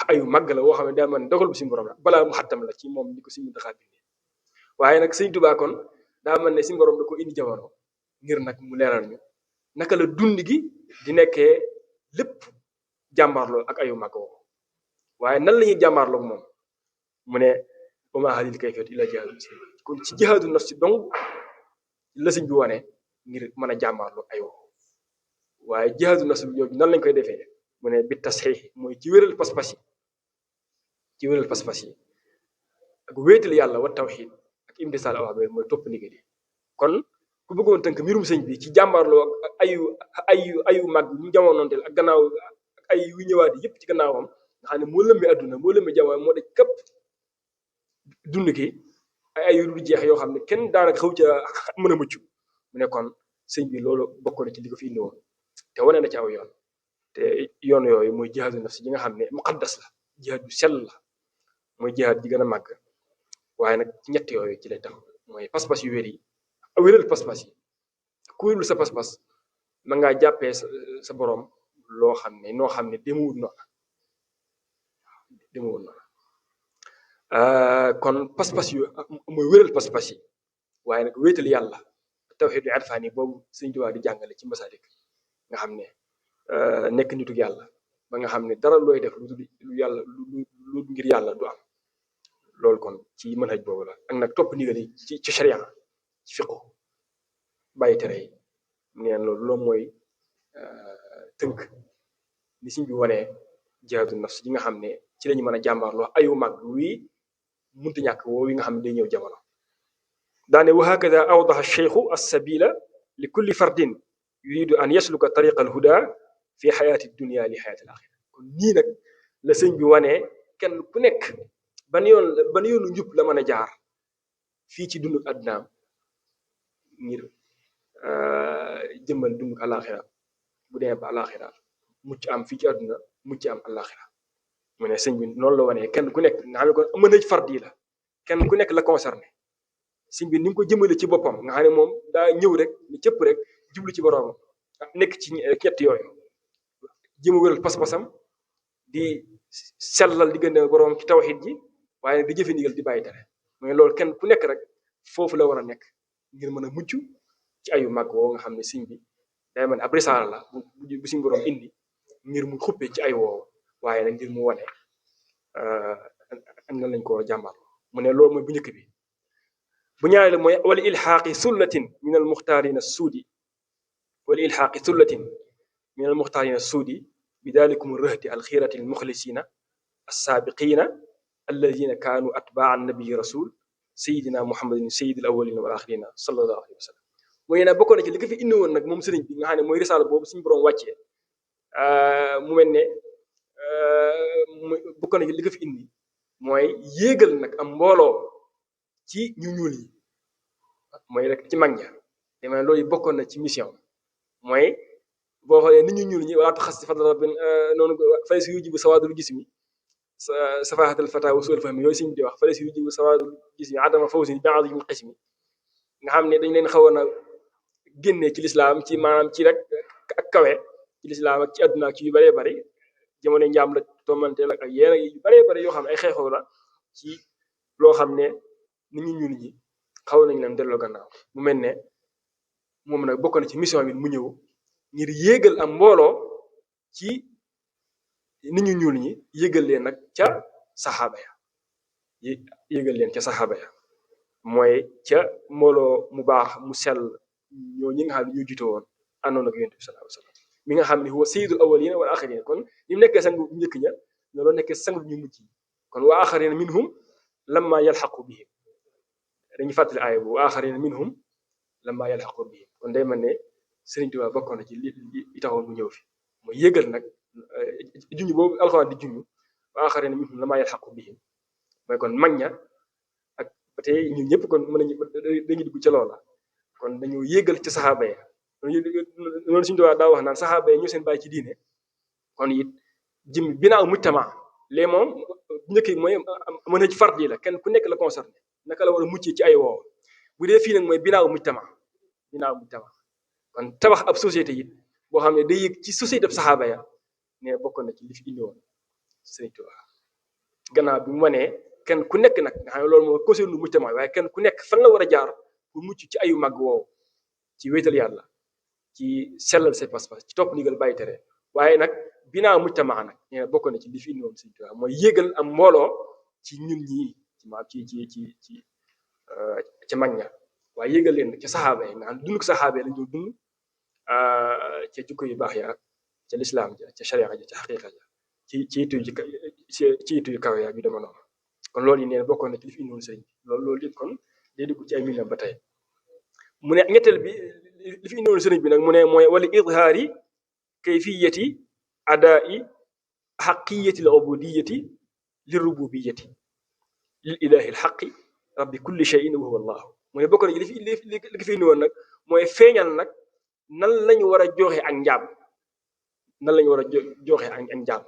[SPEAKER 4] ayu màgg la woo xam ne daa man dogal bu si borom la balaa mu xattam la ci moom ni ko si mu taxaat bi waaye nag sëñ Tuubaa kon daa mel ne si borom da ko indi jamono ngir nag mu leeral ñu naka la dund gi di nekkee lépp jàmbaarloo ak ayu màgg woo waaye nan la ñuy jàmbaarloog moom mu ne wa maa haadihil kayfiyatu illaa jihaadu nafsi kon ci jihaadu nafsi donc la sëñ bi wane ngir mën a jàmbaarloog ay woo waaye jihaadu nafsi bi nan lañ koy defee mu ne bi tasxiix mooy ci wéral pas-pas yi ci wéral pas-pas yi ak wéetal yàlla wa tawxiid ak imtisaal awaamir mooy topp ndigal yi kon ku bëggoon tënk mbirum sëñ bi ci jàmbaarloo ak ayu mag ñu jamonoonteel ak gannaaw ak ay yu ñëwaat yëpp ci gannaawam nga xam ne moo lëmbee adduna moo lëmbee jamono moo daj këpp dund ki ay yu dul jeex yoo xam ne kenn daanaka xaw ca mën a mucc mu ne kon sëñ bi loolu bokkoon na ci li ko fi indi woon te wane na ci aw yoon te yoon yooyu mooy jihaadu nafsi yi nga xam ne muqaddas la jihaad bu sell la mooy jihaad ji gën a màgg waaye nag ci ñett yooyu ci lay tax mooy pas-pas yu wér yi wéral pas-pas yi ku wérul sa pas-pas ma ngaa jàppee sa borom loo xam ne noo xam ne demewul noona kon pas-pas yu mooy wéral pas-pas yi waaye nag wéetal yàlla tawxiid yu irfaani boobu Sëñ Tuubaa di jàngale ci Masaalik nga xam ne nekk nituk yàlla ba nga xam ne dara looy def lu yàlla lu ngir yàlla du am loolu kon ci manhaj boobu la ak nag topp ndigal yi ci sharia ci fiqhu bàyyi tere yi neen loolu mooy tënk ni Sëñ bi wanee jihaadu nafs yi nga xam ne ci lañu mën a jàmbaarloo ayu mag wii munta ñàkk woo yi nga xam ne day ñëw jamono daane wa hakada awdaha cheikhu as-sabila li kulli fardin yuridu an yasluka tariqa al-huda fi xayaati dunia li xayaati al-axira kon nii nag la sëñ bi wanee kenn ku nekk ban yoonu njub la mën a jaar fii ci dundu addunaam ngir jëmmal dundu alaxira bu demee ba alaxira mucc am fii ci adduna mucc am alaxira mu ne sëñ bi noonu la wanee kenn ku nekk nga xam ne kon mën a fardi la kenn ku nekk la concerné sëñ bi ni nga ko jëmale ci boppam nga xam ne moom daa ñëw rek ni cëpp rek jublu ci boroomam nekk ci ñett yooyu jéem a wéral pas-pasam di sellal diggante boroom ci tawxiid ji waaye di jëfe ndigal di bàyyi tere mais loolu kenn ku nekk rek foofu la war a nekk ngir mën a mucc ci ayu mag woo nga xam ne sëñ bi day mel ab risaala la bu suñ boroom indi ngir mu xuppe ci ay woowu waaye nag ngir mu wane am na lañ ko jàmbar mu ne loolu mooy bu njëkk bi bu ñaareel mooy wala ilxaaqi sullatin min al muxtaarina suudi wala ilxaaqi sullatin min al muxtaarina suudi bi dalikum rëhti al xiirati al muxlisina assaabiqina alladina kaanu atbaa annabii rasul sayidina muhammadin sayidil awalina wal axirina sallallahu alayhi wa sallam mooy nag bokkoon na ci li ko fi indi woon nag moom sëriñ bi nga xam ne mooy risaala boobu suñu borom wàccee mu mel ne bokkoon na ci li ko fi indi mooy yéegal nag am mbooloo ci ñu ñuul yi mooy rek ci mag ña demee loolu bokkoon na ci mission mooy boo xoolee nit ñu ñuul ñi wala taxas ci fadla rabbin noonu fay si yujibu sawaadul jismi safahatal fata wa suul fahmi yooyu suñu di wax fay si yujibu sawaadul jismi adama fawzin bi azimil qismi nga xam ne dañ leen xawoon a génnee ci lislaam ci maanaam ci rek ak kawe ci lislaam ak ci àdduna ak ci yu bëree bëri jamono njaam la tommanteel ak yéen yu bëree bëri yoo xam ne ay xeexoo la ci loo xam ne nit ñu ñuul ñi xaw nañ leen delloo gannaaw. mu mel ne moom nag bokk na ci mission bi mu ñëw ngir yéegal am mbooloo ci nit ñu ñuul ñi, yéegal leen nag ca saxaaba ya yéegal leen ca saxaaba ya mooy ca mbooloo mu baax mu sell ñoo ñi nga xam ne ñu jiite woon àndoon ak yonent bi sallallahu alayhi wasallam mi nga xam ne huwa sayyidul awwalina wal axirin. kon ni mu nekkee sangu njëkk ña loolu nekkee sangu ñu mujj kon wa axarina minhum lamma yalxaqu bihim dañuy fàttali aaya bu wa axarina minhum lamma yalxaqu bihim. kon day mel ne Sëriñ Tuubaa bokkoon na ci li taxoon mu ñëw fi mooy yëgal nag junj boobu alxuraan di junj wa axarina minhum lamma yalxaqu bihim mooy kon mag ña ak ba tey ñun ñëpp kon mën nañu dañuy dugg ca loola. kon dañoo yëgal ci saxaaba ya loolu Sëriñ Tuubaa daa wax naan saxaaba ya ñoo seen bàyyi ci diine. kon it jëm binaaw mujtama lee moom njëkk yi mooy mën a ci fard yi la kenn ku nekk la concerné naka la war a muccee ci ay woow. bu dee fii nag mooy binaaw mujtama kon tabax ab société it boo xam ne day yëg ci société ab saxaaba ya ne bokk na ci li fi indi woon Sëriñ Tuubaa gannaaw bi mu wanee kenn ku nekk nag nga xam ne loolu moo concerné mujtama waaye kenn ku nekk fan la war a jaar pour mucc ci ayu mag woow ci wéetal yàlla ci sellal say pas-pas ci topp ndigal bàyyi tere. waaye nag binaa mujtama nag nee na bokk na ci li fi indi woon Sëriñ Tuubaa mooy yéegal am mbooloo ci ñun ñii ci maam ci mag ña waaye yéegal leen ca saxaaba yi nga xam dund ko saxaaba yi lañ doon dund ca jukko yu baax ya ca lislaam ja ca sharia ja ca xaqiqa ja ci itu yu kaw ya bi dama noonu. kon loolu yi nee na bokkoon na ci li fi indi woon sëriñ loolu it kon day dugg ci ay mbindam ba tey. mu ne ñetteel bi li fi indi woon sëriñ bi nag mu ne mooy wala izhaari kayfiyati adaa'i xaqiyati l ubudiyati li rububiyati lil ilahi l xaqi rabbi kulli shay'in wa huwa allahu. mu ne bokk na li fi indi woon nag mooy feeñal nag nan lañu war a joxe ak njaam nan lañu war a joxe ak njaam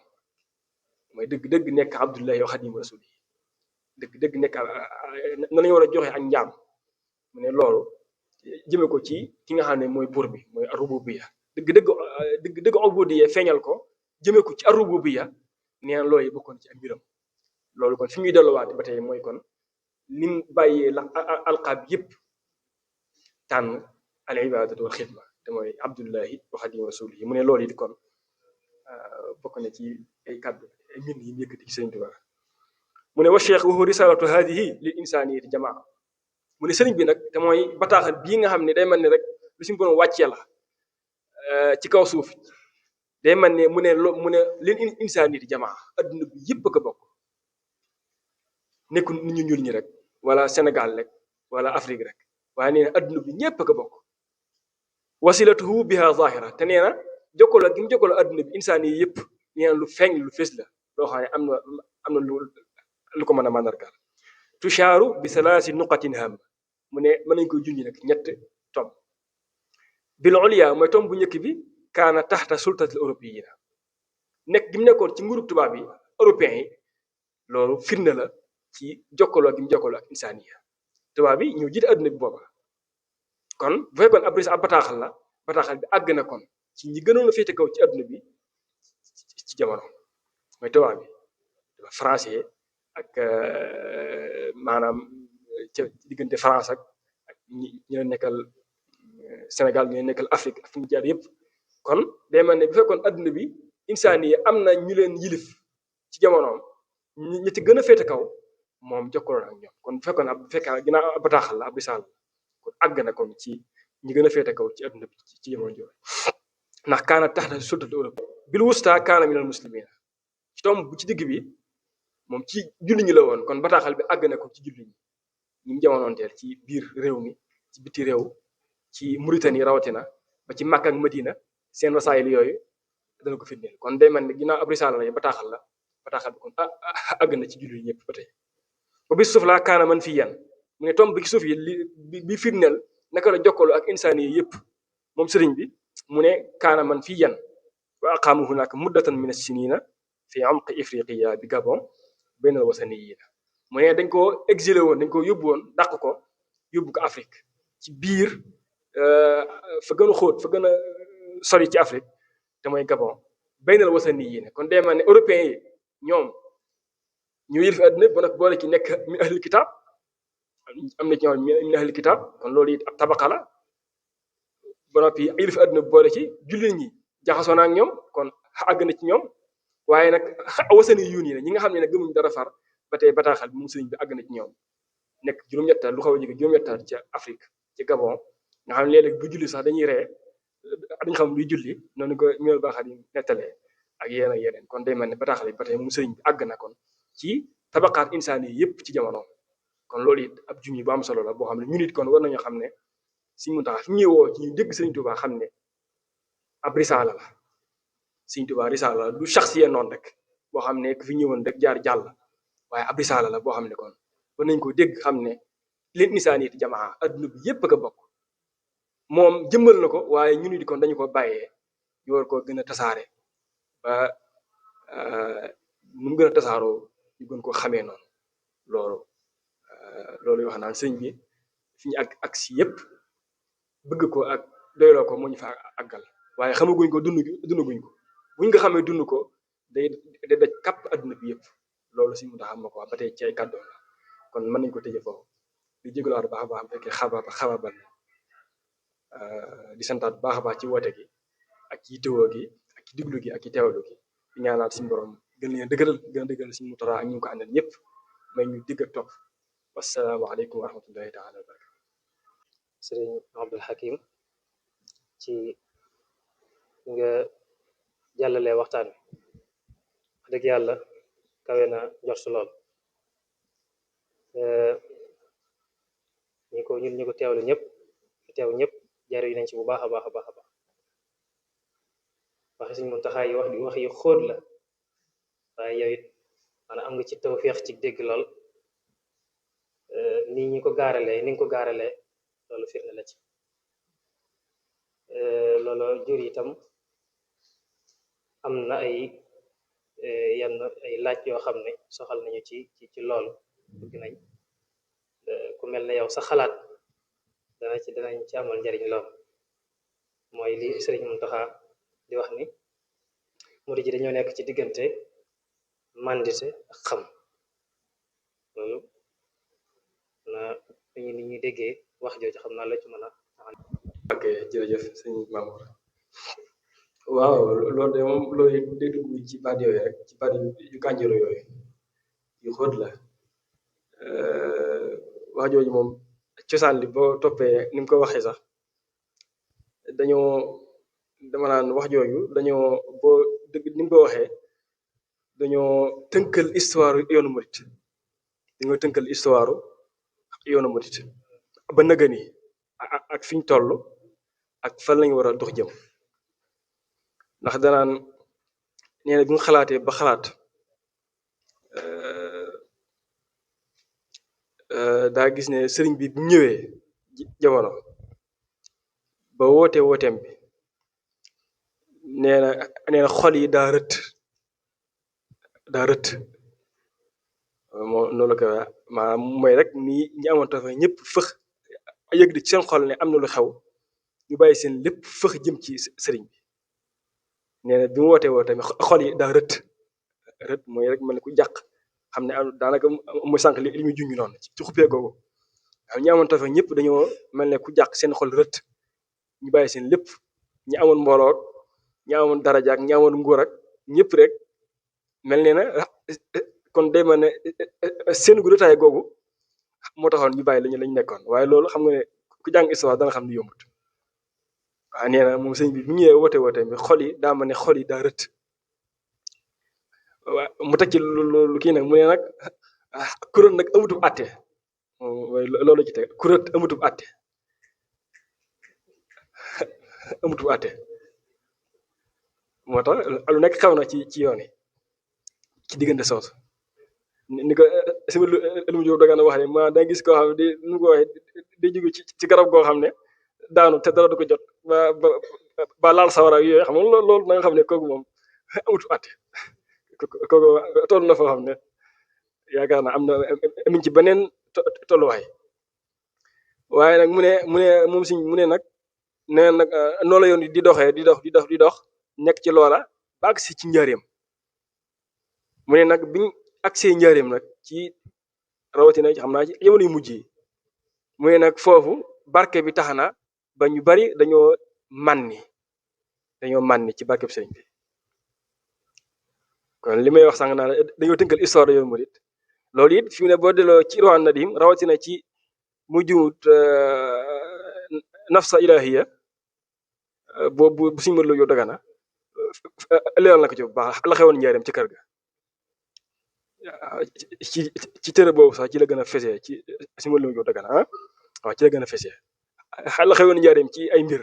[SPEAKER 4] mooy dëgg nekk abdullahi wa xadimu rasuli dëgg nekk nan lañu war a joxe ak njaam. mu ne loolu jëme ko ci ki nga xam ne mooy buur bi mooy ar-rububiyya dëgg ubudiyya feeñal ko jëme ko ci ar-rububiyya nee na loolu bokkoon ci ak mbiram. loolu kon fi muy delluwaat ba tey mooy kon nim bàyyee la alqaab yëpp tànn al ibadatu wal xidma te mooy abdullahi wa xadimu rasulihi. mu ne loolu it kon bokk na ci ay kàddu ay mbind yi mu yëkkati ci Sëriñ Tuubaa. mu ne wa cheikh wa huwa risalatu hadihi lil insaniyati jamaa. mu ne sëriñ bi nag te mooy bataaxal bii nga xam ne day mel ne rek lu suñu borom wàccee la ci kaw suuf day mel ne mu ne lil insaniyati jamaa adduna bi yëpp ko bokk nekkul nit ñu ñuul ñi rek wala Sénégal rek wala Afrique rek waaye nee na adduna bi ñëpp ko bokk. wasilatuhu biha zahira te nee na jokkaloo gi mu jokkaloo adduna bi insaan yi yëpp nee na lu feeñ lu fës la loo xam ne am na lu ko mën a màndargaal. tushaaru bi salaasi nuqatin ham mu ne mën nañ koy junj nag ñett tom. bil ulya mooy tom bu njëkk bi kaana taxta sultatil européina nekk gi mu nekkoon ci nguurub tubaab yi européens yi loolu firnde la ci jokkaloo gi mu jokkaloo ak insaaniya tubaab yi ñoo jiite adduna bi booba. kon bu fekkoon ab bataaxal la bataaxal bi àgg na kon ci ñi gënoon a féete kaw ci adduna bi ci jamono mooy tubaab bi français ak maanaam ca diggante France ak ñi leen nekkal Sénégal ñi leen nekkal Afrique ak fi mu jaar yëpp. kon day mel ne bu fekkoon adduna bi insaan yi am na ñu leen yilif ci jamonoom ñi ci gën a féete kaw moom jokkaloo ak ñoom. kon bu fekkee ginnaaw bataaxal la ab risaal kon àgg na kon ci ñi gën a féete kaw ci adduna bi ci jamono jooju ndax kaana taxta sultatil Europe bil wusta kaana minal muslimina ci tomb bu ci digg bi moom ci julli ñi la woon. kon bataaxal bi àgg na ko ci julli ñi ñu jamonoonteel ci biir réew mi ci biti réew ci Mauritanie rawatina ba ci Makka ak Madina seen wasaayil yooyu dana ko firndeel. kon day mel ne ginnaaw ab risaala la bataaxal bi kon àgg na ci julli ñëpp ba tey. ba bis suuf laa kaana man fii yan mu ne tomb bi ci suuf yi bi firndeel naka la jokkaloo ak insaan yi yëpp moom sëriñ bi mu ne kaana man fii yan wa aqaamu hunaka muddatan min as-sinina fi amqi ifriqiya bi Gabon baynal wasaniyina mu ne dañ koo exilé woon dañ ko yóbbu woon dàq ko yóbbu ko Afrique ci biir fa gën a xóot fa gën a sori ci Afrique te mooy Gabon baynal wasaniyina. kon day mel ne européens yi ñoom ñu yëlif àdduna ba nag boole ci nekk min ahlul kitaab am na ci ñoo min ahli kitaab kon loolu it ab tabaqa la ba noppi ilif àdduna boole ci jullit ñi jaxasoo na ak ñoom kon àgg na ci ñoom waaye nag wasani yuun yi ñi nga xam ne nag gëmuñ dara far ba tey bataaxal bi moom sëriñ bi àgg na ci ñoom nekk juróom-ñettaat lu xaw a jóge juróom-ñettaat ca Afrique ci Gabon nga xam ne léeg-léeg bu julli sax dañuy ree dañ xam luy julli noonu ko ñool baaxat yi nettalee ak yeneen kon day mel ne bataaxal yi ba tey moom sëriñ bi àgg na kon ci tabaqaat insaan yi yëpp ci jamono kon loolu it ab junni bu am solo la boo xam ne ñun it kon war nañoo xam ne Sëriñ Muntaxa fi ñuy woo ci ñu dégg Sëriñ Tuubaa xam ne ab risaala la Sëriñ Tuubaa risaala la du shaxsiya noonu rek boo xam ne ku fi ñëwoon rek jaar jàll waaye ab risaala la boo xam ne kon war nañ ko dégg xam ne leen insaaniyati jamaa adduna bi yëpp a bokk moom jëmmal na ko waaye ñun di kon dañu ko bàyyee ñu war koo gën a tasaare ba nu mu gën a tasaaroo ñu gën koo xamee noonu loolu wax naan sëñ bi fi ñu ak si yëpp bëgg ko ak doyloo ko moo ñu fa àggal waaye xamaguñ ko dundaguñ ko buñ nga xamee dund ko day daj kàpp adduna bi yëpp loolu si mu tax am ma ko wax ba tey ci ay kàddoom la kon mën nañ ko tëjee foofu di jégaluwaat baax a baax fekkee xabaabal di santaat baax a baax ci woote gi ak ci teewoo gi ak ci diglu gi ak ci teewlu gi di ñaanaat suñu borom gën leen dëgëral suñu mutara ak ñu ko àndal ñëpp may ñu digg ak topp wasalaamaaleykum wa rahmatullahi taala wa barakatu
[SPEAKER 2] sëriñ Abdul Hakim ci nga jàllalee waxtaan wi wax dëgg yàlla kawe na njort lool ñi ko teewlu ñëpp jariñ nañ ci bu baax a baax a baax a baax waxe Sëriñ Muntaxa yi wax yu xóot la waaye yow it maanaam am nga ci tawféex ci dégg lool ni nga ko gaaralee loolu firnde la ci loolu jur itam am na ay laaj yoo xam ne soxal nañu ci loolu bëgg nañ ku mel ne yow sa xalaat danañ ci amal njariñ lool mooy li Sëriñ Muntaxa di wax ni murid ji dañoo nekk ci diggante mandite ak xam loolu na ni ñuy déggee wax jooju xam naa la ci mën a
[SPEAKER 4] ok jërëjëf sëñ Mamour waaw loolu de moom loolu day dugg ci baat yooyu rek ci baat yu gànjaro yooyu yu xóot la wax jooju moom cosaan li boo toppee ni mu ko waxee sax dama naan wax jooju boo dëgg ni mu ko waxee dañoo tënkal histoire yoonu murit ba nëgëni ak fi ñu toll ak fan lañu war a dox jëm ndax danaan nee na bi mu xalaatee ba xalaat daa gis ne sëriñ bi bu ñëwee jamono ba wooteem bi nee na xol yi daa rët moo noonu la ko maanaam mooy rek ni ñi amoon tafa ñëpp fëx yëg di ci seen xol ne am na lu xew ñu bàyyi seen lépp fëx jëm ci sëriñ bi nee na bi mu wootee tamit xol yi daa rët mooy rek mel ne ku jàq xam ne daanaka mooy sànq li muy junj noonu ci xuppee googu waaw ñi amoon tafa ñëpp dañoo mel ne ku jàq seen xol rët ñu bàyyi seen lépp ñi amoon mbooloo ñi amoon daraja ak ñi amoon nguur ak ñëpp rek mel ne na kon day mel ne seen gu rëtaay googu moo taxoon ñu bàyyi lañ nekkoon waaye loolu xam nga ne ku jàng histoire dana xam ne yombut waaw nee na moom sëñ bi bu ñëwee woote bi xol yi daa mel ne xol yi daa rët waaw mu teg ci lu kii nag mu ne nag kuréel nag amutub àtte loolu ci teg kuréel amutub àtte moo tax lu nekk xew na ci yoon yi ci diggante soos ni ko sama lu mu jóg dogan wax ne ma da gis koo xam ne nu ko waxee day jóge ci garab goo xam ne daanu te dara du ko jot ba laal sawara yooyu xam nga loolu na nga xam ne kooku moom amutub àtte kooku toll na foo xam ne yaakaar naa am na amin ci beneen tolluwaay waaye nag mu ne moom siñ mu ne nag nee nag noo la yoon di doxee di dox nekk ci loola ba agsi ci njaareem mu ne nag biñ agsee njaareem nag ci rawatina xam naa ci jamono yu mujj yi muy nag foofu barke bi tax na ba ñu bari dañoo mànni ci barke bi sëriñ bi. kon li may wax sànq naa dañoo tënkal histoire yoonu murit loolu it fi mu ne boo delloo ci Irwaan Nadim rawatina ci mujjut nafsa ilahiya boobu bu suñu mërlu yow dagana leeral na ko ci bu baax la xewoon njaareem ci kër ga ci tërë boobu sax ci la gën a fesee ci suñu mërlu yow dagana waaw ci la gën a fesee la xewoon njaareem ci ay mbir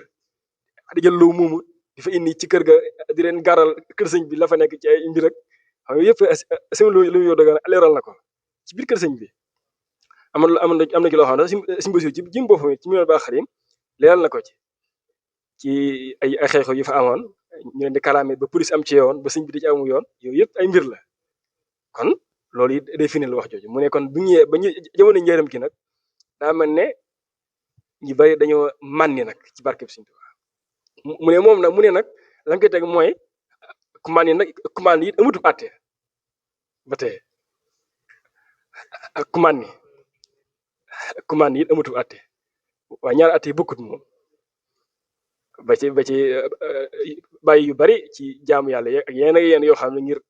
[SPEAKER 4] di jël loo muumu di fa indi ci kër ga di leen garal kër sëñ bi la fa nekk ci ay mbir ak xam nga yëpp suñu lu yow dagana leeral na ko ci biir kër sëñ bi am na ci loo xam ne suñu basiw ci jim boppam ci minal baax xarim leeral na ko ci ay xeexoo yu fa amoon ñu leen di kalaame ba police am ci yoon ba sëñ bi di ci amu yoon yooyu yëpp ay mbir la kon loolu it day firndeel wax jooju mu ne kon bu ñëwee ba ñu jamono njëriñ gi nag daa mel ne ñu bari dañoo mànni nag ci barke bi Sëñ Tuubaa mu ne moom nag mu ne nag la nga koy teg mooy commande yi amatul àtte ba tey commande yi amatul àtte waaye ñaari àtte yi bokkut moom ba ci bàyyi yu bari ci jaamu yàlla ak yenn yoo xam ne ngir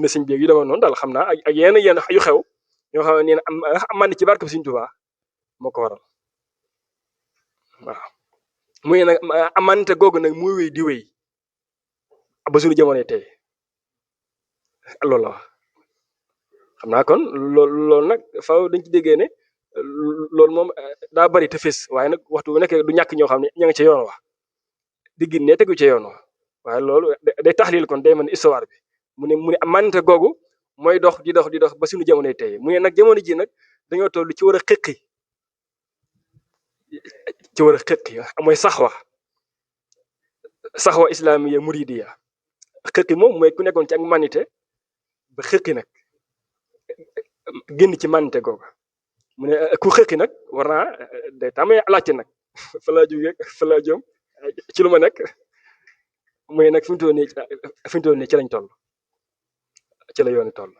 [SPEAKER 4] na sëñ bi yu demoon noonu daal xam naa ak yenn yu xew yoo xam ne am man ci barke bi Sëñ Tuubaa moo ko waral waaw muy nag amante googu nag muy wéy di wéy ba suñu jamono tey loolu la wax xam naa kon loolu nag faaw dañ ci déggee ne loolu moom daa bari te fés waaye nag waxtu bu nekkee du ñàkk ñoo xam ne ña nga ca yoon wa digg ne tegu ca yoon wa waaye loolu day taxlil kon day mën histoire bi mu ne amante googu mooy dox di dox ba suñu jamono tey mu ne nag jamono ji nag dañoo toll ci war a xëqi mooy saxwa islamiya muridiya xëqi moom mooy ku nekkoon ci ak manité ba xëqi nag génn ci manité googu mu ne ku xëqi nag war naa day tàmmee laajte nag fa laa jógee fa laa jëm ci lu ma nekk muy nag fi mu toll nii ci lañ toll ci la yooni toll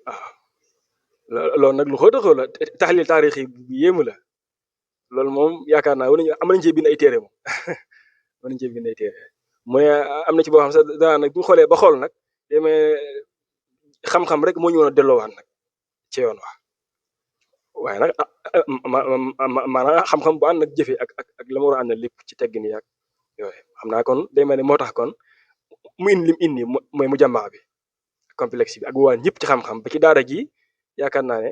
[SPEAKER 4] waaw loolu nag lu xóot a xóot la taxlil taarix yi bu yéemu la loolu moom yaakaar naa am nañ cee bind ay téere moom am nañ cee bind ay téere mooy am na ci boo xam sax daa nag bu ñu xoolee ba xool nag demee xam-xam rek moo ñu woon a delloowaat nag ci yoon wax waaye nag maanaam xam-xam bu ànd ak jëfe ak la ma war a ànd lépp ci teggin yi ak yooyu xam naa kon day mel ne moo tax kon mu indi lim indi mooy mu jàmbaa bi complexe bi ak waa ñëpp ci xam-xam ba ci daara ji yaakaar naa ne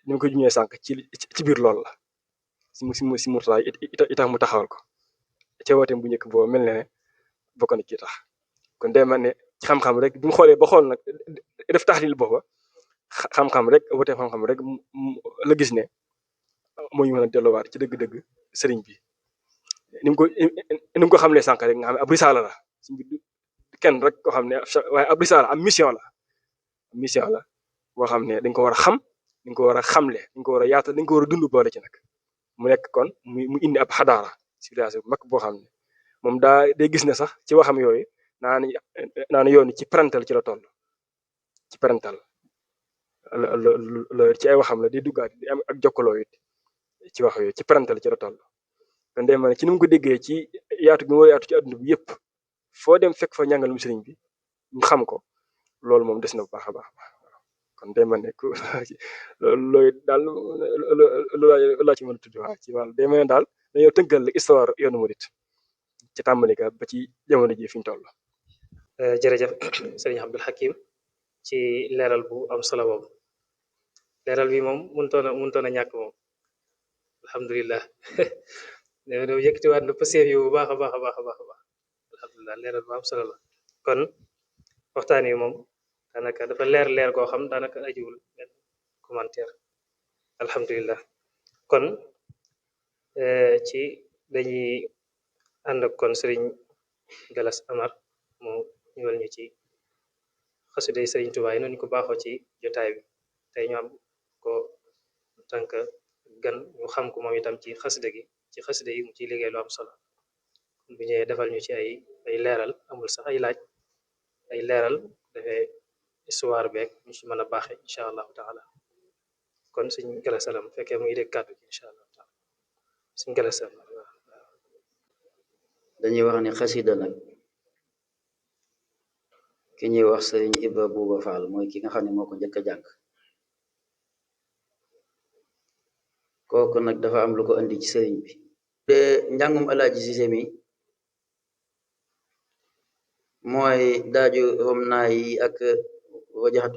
[SPEAKER 4] ni ma ko juñee sànq ci biir loolu la si murtaay itax mu taxawal ko ca wooteem bu njëkk boobu mel ne bokk na ci tax kon day mel ne ci xam-xam rek bi mu xoolee ba xool nag def taxlil booba xam-xam rek wooteem xam-xam rek la gis ne moo ñu mën a delluwaat ci dëgg-dëgg sëriñ bi ni mu ko xamlee sànq rek nga xam ne ab risaala la kenn rek ko xam ne waaye ab risaala am mission la boo xam ne dañ ko war a xam dañ ko war a xamle dañ ko war a yaatal dañ ko war a dund boole ci nag mu nekk kon mu indi ab xadaara civilisation bu mag boo xam ne moom day gis ne sax ci waxam yooyu naan yoon ci parental ci la toll ci parental ci ay waxam la di duggaat di am ak jokkaloo it ci wax yooyu ci parental ci la toll kon day mel ne ci ni mu ko déggee ci yaatu bi mu war a yaatu ci adduna bi yëpp foo dem fekk fa njàngalum sëriñ bi ñu xam ko loolu moom des na bu baax a baax kon day mel ne loolu daal loolu laa ci mën a tudd waaw ci wàllu day mel ne daal dañoo tënkal histoire yoonu murit ci tàmbali ga ba ci jamono ji fi ñu toll.
[SPEAKER 2] jërëjëf sëriñ Abdul Hakim ci leeral bu am solo boobu leeral bi moom mënutoon a ñàkk moom alhamdulilah ne yëkkatiwaat na pëseef yi bu baax a baax alhamdulilah leeral bu am solo la kon waxtaan wi moom daanaka dafa leer koo xam daanaka ajiwul benn commentaire alhamdulilah kon ci dañuy ànd ak kon sëriñ Galas Amar mu ñëwal ñu ci xasida sëriñ Tuubaa yi noonu ko baaxoo ci jotaay bi tey ñu am ko tànk gan ñu xam ko moom itam ci xasida yi mu ciy liggéey lu am solo bu ñëwee defal ñu ci ay leeral amul sax ay laaj ay leeral dafay histoire beeg ñu ci mën a baaxe incha allahu taala kon suñ gala salam fekkee mu ngi dégg kàddu gi incha allah taala suñ gala salam.
[SPEAKER 5] dañuy wax ni xasida nag ki ñuy wax sëriñ Ibra Buuba Faal mooy ki nga xam ne moo ko njëkk a jàng kooku nag dafa am lu ko andi ci sëriñ bi de njàngum Alaaji Sise mi mooy daaju rom naa yi ak wajaxat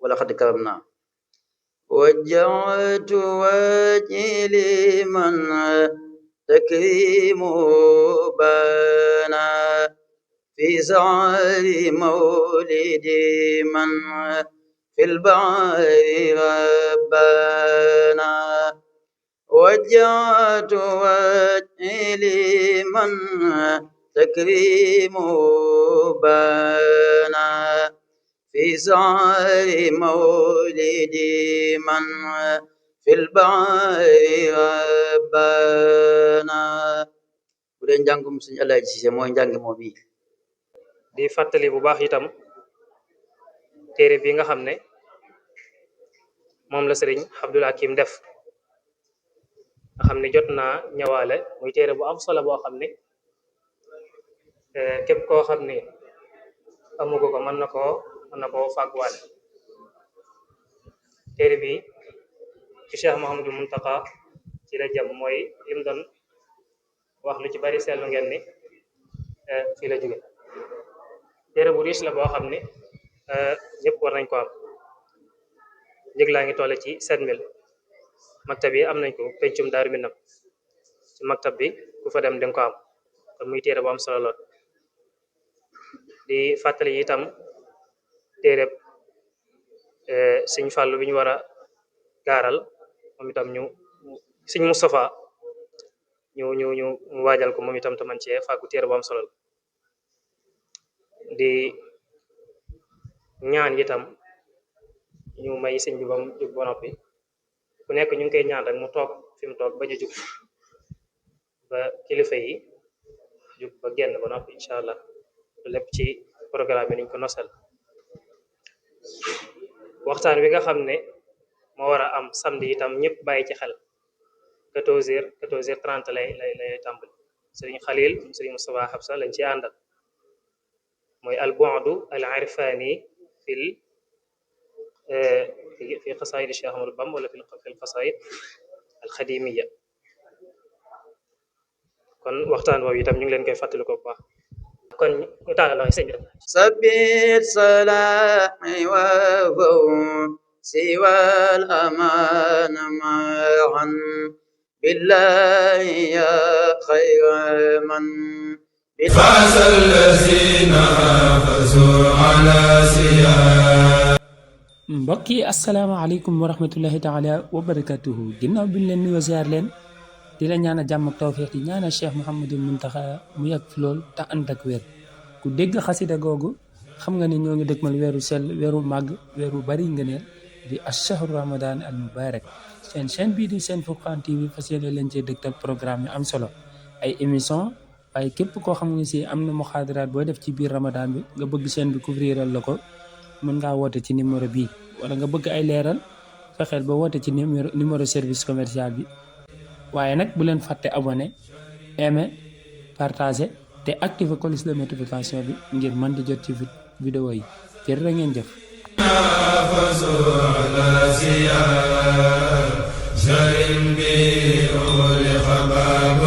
[SPEAKER 5] wala xati karam naa wajjahtu wajhi liman takrimu bana fi sa'ri mawlidi man fil bahri rabbana وجهت وجهي لمن تكريم بنا في سعر مولد من في البحر ربنا bu dee njàngum suñu Alaaji Sise mooy njàng moom yi
[SPEAKER 2] di fàttali bu baax itam téere bi nga xam ne moom la sëriñ Abdul Hakim def nga xam ne jot naa ñëwaale muy téere bu am solo boo xam ne képp koo xam ne amugo ko mën na koo fàgguwaale téere bi ci Cheikh Mouhamadou Muntaka ci la jëm mooy lim doon wax lu ci bari seetlu ngeen ni fii la jóge téere bu riche la boo xam ne ñëpp war nañ ko am njëg laa ngi tolle ci 7000 maktab yi am nañ ko pencum Daaru Minam ci maktab bi ku fa dem dinga ko am kon muy téere bu am solo lool di fàttali itam téere Sëñ Fàllu bi ñu war a gaaral moom itam ñu Sëñ Moustapha ñu waajal ko moom itam te man cee fàggu téere bu am solo la di ñaan itam ñu may sëñ bi ba mu jug ba noppi ku nekk ñu ngi koy ñaan rek mu toog fi mu toog bañ a jug ba kilifa yi jug ba génn ba noppi incha allah lépp ci programme bi niñ ko nosal waxtaan wi nga xam ne moo war a am samedi itam ñëpp bàyyi ci xel 14h30 lay tàmbali sëriñ Xalil sëriñ Moustapha Habsa lañ ci àndal mooy al bu'du al irfani fi qasaid Cheikh Ahmadou Bamba wala fi qasaid al xadimiya kon waxtaan boobu itam ñu ngi leen koy fàttali ko bu baax kon ñu tàllal loxo sëñ bi
[SPEAKER 5] sabit salahi wa fawsi wal aman ma'an billahi ya khayra man
[SPEAKER 1] فاز الذين حافظوا على سيان
[SPEAKER 6] mbokk yi asalaamaaleykum wa rahmatullahi taala wa barakatuhu ginnaaw bi ñu leen nuyoo ziar leen di la ñaanal jàmm ak tawfiix di ñaanal Cheikh Mouhamadou Mountakha mu yàgg fi lool te ànd ak wér ku dégg xasida googu xam nga ne ñoo ngi dëgmal weeru sell weeru màgg weeru bari ngëneel di ashahru ramadan al mubarak seen chaîne bii di seen Furqan TV fas yéene leen cee dëgtal programme yu am solo ay émission waaye képp koo xam ne si am na muxaadaraat boo def ci biir ramadan bi nga bëgg chaîne bi couvriral la ko mën ngaa woote ci numéro bii wala nga bëgg ay leeral fexeel ba woote ci numéro service commercial bi waaye nag bu leen fàtte abonné aimer partager te activer cloche de notification bi ngir mën di jot ci vidéo yi jërë ngeen jëf
[SPEAKER 1] شر بي أولي خباب